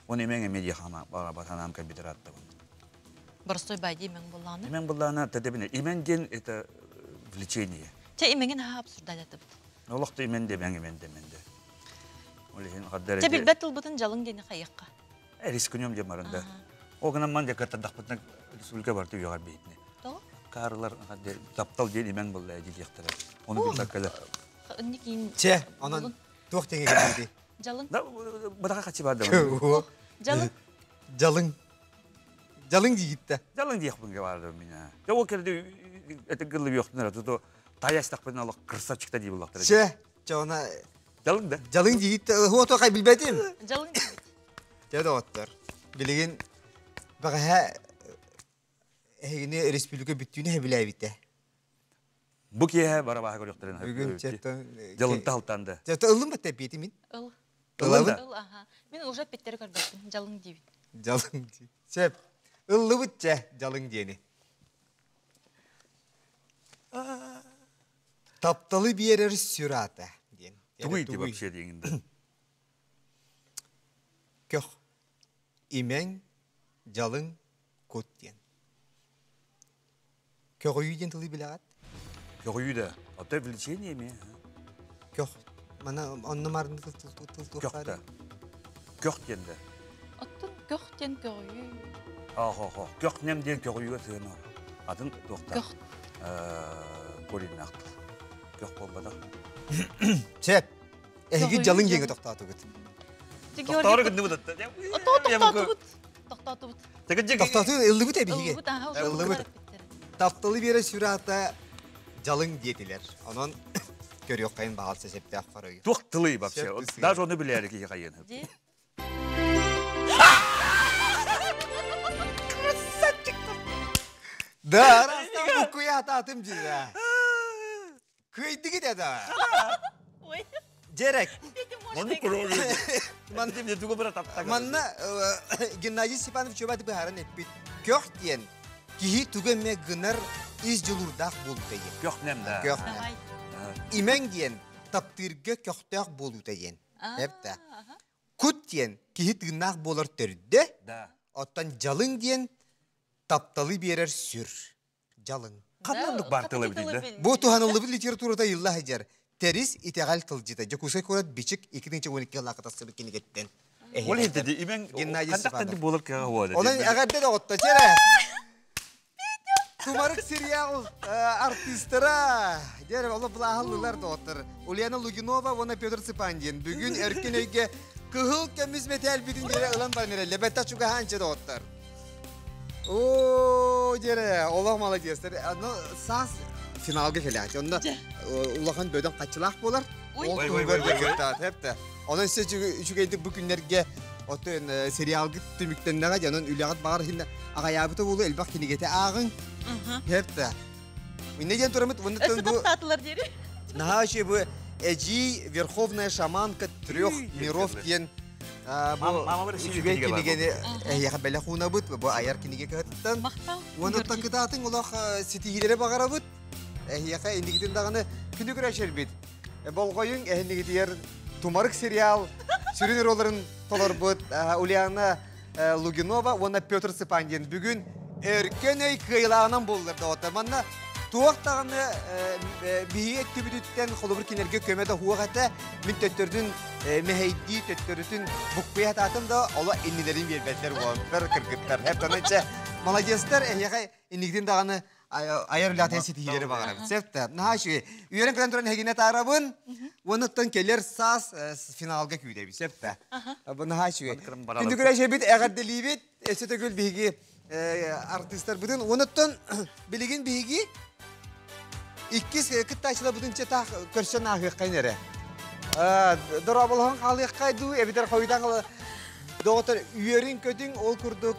Оны эмэҥ эмиэ диэх хама бара санаам кэлбитер аттабын. Боростой бай имэҥ буллааны. Имэҥ буллаана тэдэбине. Имэн диэн это влечение. Чэ имэҥин аха обсуждать этибит. Олохто имен де, имэн де, имен де. Ол иһин хаддар Чэ билбэт тылбытын дьалыҥ диэни хайыахха. Рискүнүм диэн баран да. Ол гынан ман дьаккаттардахпытына республика барыта үөҕэр биһитини. Тоҕо? Каарылар таптал диэн имэҥ буолла диэхтэрэ. Ону билбэккэлэр. Инникин Чэ, онон туох тэҥэ кэлбити? Дьалыҥ. Да, быдаха хачы бар да. Дьалыҥ. Дьалыҥ. Дьалыҥ диигиттэ. Дьалыҥ диэхпин баар меня. Дьэ ол кэрди это гыллы үөхтүнэр туту таястахпын олох красавчикта дии буллахтара. Чэ, чэ она Дьалыҥ да. Дьалыҥ диигиттэ хуото хай билбэтим. Дьалыҥ диигит. Чэ доҕоттор. Билигин бэҕэһээ эһигини республика бүттүүнэ хэбилээбитэ. Бу киэһэ барабааһы көрүөхтэрин Бүгүн чэ Дьалынта халтаан да. Чэ ыллым ба тэпиэти мин. Ыл. Ылабын. Ыл аха. Мин уже питтери көрбөппүн. Дьалыҥ диибит. Дьалыҥ дии. Сөп. Ыллыбыт чэ дьалыҥ диэни. Тапталы биэрэр сүр аата диэн. Тугуй ити вообще диэҥин да. Көх. Имэҥ, дьалыҥ, кут диэн. Көҕүйүү диэн тылы билэҕит? Көҕүйүү да. Ото влечение эмиэ. Көх. Мана онно марын тыл тыл тыл Көх да. Көх диэн да. Оттон көх диэн көҕүйүү. Охо-хо. Көх нэм диэн көҕүйүүгэ сыһыана. Атын туохта. Көх. Кореннаах тыл. Көх буолбатах. Чэ. Эһиги дьалыҥ диэҥэ тохтоотугут. Тохтоору гынныбыт атта. Тохтоотубут. Тохтоотубут. Тохтооту ыллыбыт эбиһиги. Ыллыбыт. Тапталы биэрэ сүрата дьалыҥ диэтилэр. Онон көрүөххэйин баҕалса септөөх хорой. Туох тылый вообще? Даже оны билээри киһи хайыан. Красавчик! Да, растан буккуя атаатым дии. Кыайдыгыт да. Ой. Дерек. Манна Манна Геннадий Степанович Чубат быһааран эппит. Көх диэн киһи тугу эмэ гынар ис дьулуурдаах буолуута диэн. Көх нэм да. Көх нэм. Имэҥ диэн таптыырга көхтөөх буолуута диэн. Эптэ. Кут диэн киһи тыыннаах буолар төрдө. Оттон дьалыҥ диэн тапталы биэрэр сүр. Дьалыҥ. Ханна баар тыл эбит да? Бу туһаныллыбыт литературата ылла сылдьар. Тэрис итэҕэл тылдьыта. Дьокуускай куорат Бичик 2012 лаакы тахсыбыт кинигеттен. Ол иһин имең Геннадий хантактан буолар кыаҕа буолар. Онон эҕэрдэ доҕотто чэрэ. Тумарык сериал артыыстара дьэр оло былааһыллылар доҕоттор. Ульяна Лугинова уонна Петр Цыпандин бүгүн Өркөн өйгө кыһыл көмүс мэтээл бүтүн диэри ылан баран эрэллэ. Бэтта чугаһаанчы доҕоттор. Оо, дьэрэ, олох молодецтар. Аны саас финалга кэлээччи. Онно улахан бөдөҥ хаччылаах буолар. Ол туһугар дьарыктаат, хэптэ. Онон сэ үчүгэйдик бу күннэргэ оттон сериалгыт түмүктэннэҕэ дьэ, онон үлэҕит баҕар иһиннэ аҕайаабыта буолуо элбэх кинигэтэ ааҕыҥ. Хэптэ. Инне диэн турамыт, Өссө бу таптаатылар диэри. Наһаа үчүгэй бу Эдьиий Верховная шаманка трех миров диэн бу үчүгэй кинигэни эһиэхэ бэлэх уунабыт бу айар кинигэ кыһатыттан. Уонна кытаатыҥ олох ситиһиилэри баҕарабыт. Эһиэхэ инникитин даҕаны күнү көрөчөрбүт. Болҕойуҥ эһиннигитигэр Тумарык сериал сүрүн ролларын толорбут Ульяна Лугинова уонна Петр Цыпандин бүгүн өркөн өй кыайылааҕынан буоллар доҕоттор. Манна туох даҕаны биһиги өттүбүтүттэн холобур кинилэргэ көмө да суох этэ. Мин төттөрүтүн мэһэйдии, төттөрүтүн буккуйа сатаатым да, оло иннилэрин биэрбэттэр уолаттар, кыргыттар. Хэп молодецтар, эһиэхэ инникитин даҕаны айар үлэҕитин ситиһиилэри баҕарабын. Сөп да. Наһаа үчүгэй. Үөрэн көрөн туран эһигини атаарабын. Уонуттан кэлэр саас финалга күүтэбит. Сөп да. Бу наһаа үчүгэй. Күндү күрэшэбит, эҕэрдэлиибит. Өссө төгүл биһиги артыыстарбытын. Уонуттан билигин биһиги иккис кыттааччыларбытын чатаах көрсөн ааһыаххайын эрэ. Дорооболоһон хаалыаххай дуу, эбэтэр хойутан Доҕоттор, үөрүҥ-көтүҥ, ол курдук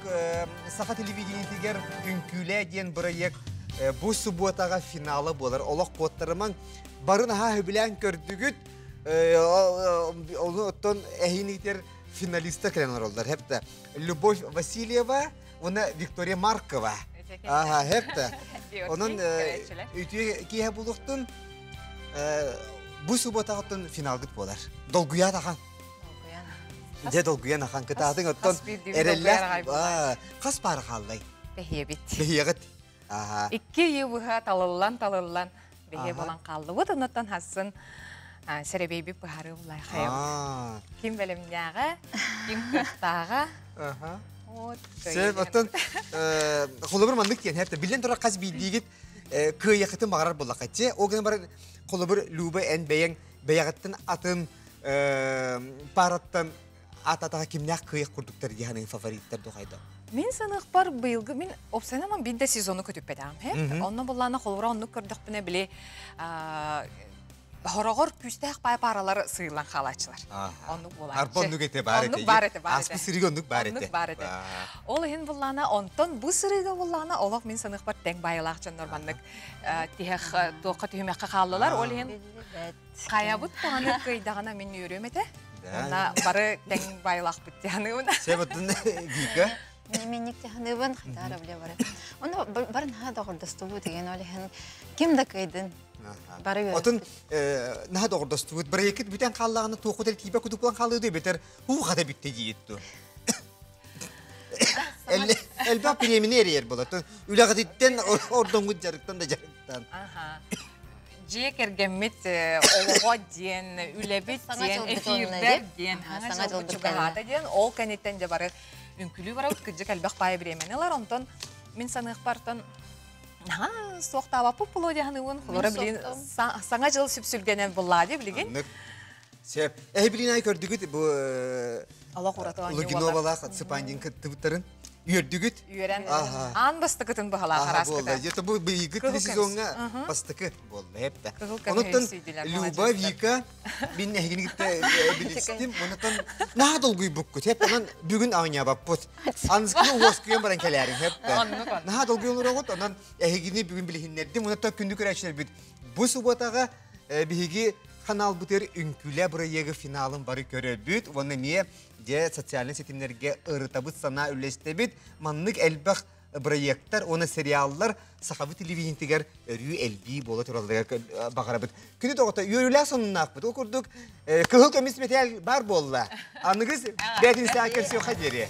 саха телевидениетигэр Үҥкүүлээ диэн бырайыак бу субуотаҕа финала буолар. Олох куоттарымаҥ, бары наһаа сөбүлээн көрдүгүт. Ону оттон эһиинигитэр финалистар кэлэн олороллор. Хэптэ Любовь Васильева уонна Виктория Маркова. Аха, хэптэ. Онон үтүө киэһэ булуохтун. Бу субуотаҕыттан финалгыт буолар. Долгуйаат ахан. Дьэ долгуйан ахан кытаатыҥ оттон эрэллээх хас паара хааллай? Бэһиэбит. Бэһиэҕит. Икки ыйы быһа талыллан талыллан бэһиэ буолан хааллыбыт. Оннуттан хассын. Сэрэбиэйбит быһаарыы буллай хайабыт. Ким бэлэмнээҕэ, ким кыахтааҕа. Вот. Сөп, оттон холобур маннык диэн хэпте биллэн турар хас биирдиигит кыайыахытын баҕарар буоллахха те ол гынан баран холобур Люба эн бэйэҥ бэйэҕиттэн атын параттан ат-атаҕа кимнээх кыайах курдуктар дии саныыр фавориттар духайда? Мин саныахпар быйылгы мин опсайнаман биир да сезону көтүппэтэҕим һэ. Онно буллаана холобура оннук көрдөхпүнэ били хороҕор күүстээх паай паралар сыылан хаалааччылар. Оннук буолааччы. Арба оннук этэ баар этэ. Оннук баар этэ, баар этэ. Аспы сырыыга оннук баар этэ. Оннук баар этэ. Ол иһин буллаана онтон бу сырыыга буллаана олох мин саныахпар тэҥ баайылаах дьоннор маннык тиһэх туохха түһүмэххэ хааллылар. Ол иһин хайабыт даҕаны кыайдаҕына мин үөрүөм этэ. Онна бары тэҥ байлаахпыт дьаһаныыбын. Себотун Вика. Минник дьаһаныыбын хатара биле бары. Оны бары наһаа доҕордостубут деген ол иһин ким да кыйдын. Бары Отун наһаа доҕордостубут. Бырайыкыт бүтэн хааллаҕына туоху тиибэ кутуплан хаалыды бетер уу хата бүтте диетту. Элбэх премини эрийэр болот. Үлэҕититтен ордоҥгут жарыктан да жарыктан. Дьиэ кэргэммит олоҕо диэн, үлэбит диэн, эфирдэр диэн, саҥа дьылбыт чугаһаата диэн, ол кэнниттэн дьэ бары үҥкүлүү барабыт, кырдьык элбэх паайа бириэмэни ылар, онтон мин саныахпартан наһаа суохтаабаппыт буолуо дии саныыбын. Холобура билигин саҥа дьыл сүпсүлгэнэн буллаа дии билигин. Сөп. Эһи билин ай көрдүгүт бу Олох ураты оонньуу Лугиновалаах Цыпандин кыттыбыттарын. Үөрдүгүт? Үөрэн. Аан бастакытын быһалаах араскыта. Это бу быйыгы сезоҥҥа бастакы буолла эппэ. Онуттан Люба, Вика мин эһигини кытта билистим. Онуттан наһаа долгуйбуккут. Хеп онон бүгүн оонньообоппут. Анскыны уоскуйан баран кэлээрин хеп. Наһаа долгуйан онон эһигини бүгүн билиһиннэрдим. Онуттан күндү көрөөччүлэрбит бу субуотаҕа биһиги ханаалбытыгар үҥкүүлэ бырайыагы финалын бары көрөбүт уонна эмиэ дьэ социальнай ситимнэргэ ырытабыт, санаа үллэстэбит. Маннык элбэх бырайыактар уонна сериаллар сахабыт телевидениетигэр өрүү элбии буола туралларыгар баҕарабыт. Күнү тоҕото үөрүүлээх сонуннаахпыт. Ол курдук кыһыл көмүс мэтээл баар буолла. Аныгыс бээтинсэҕэ көрсүөххэ диэри.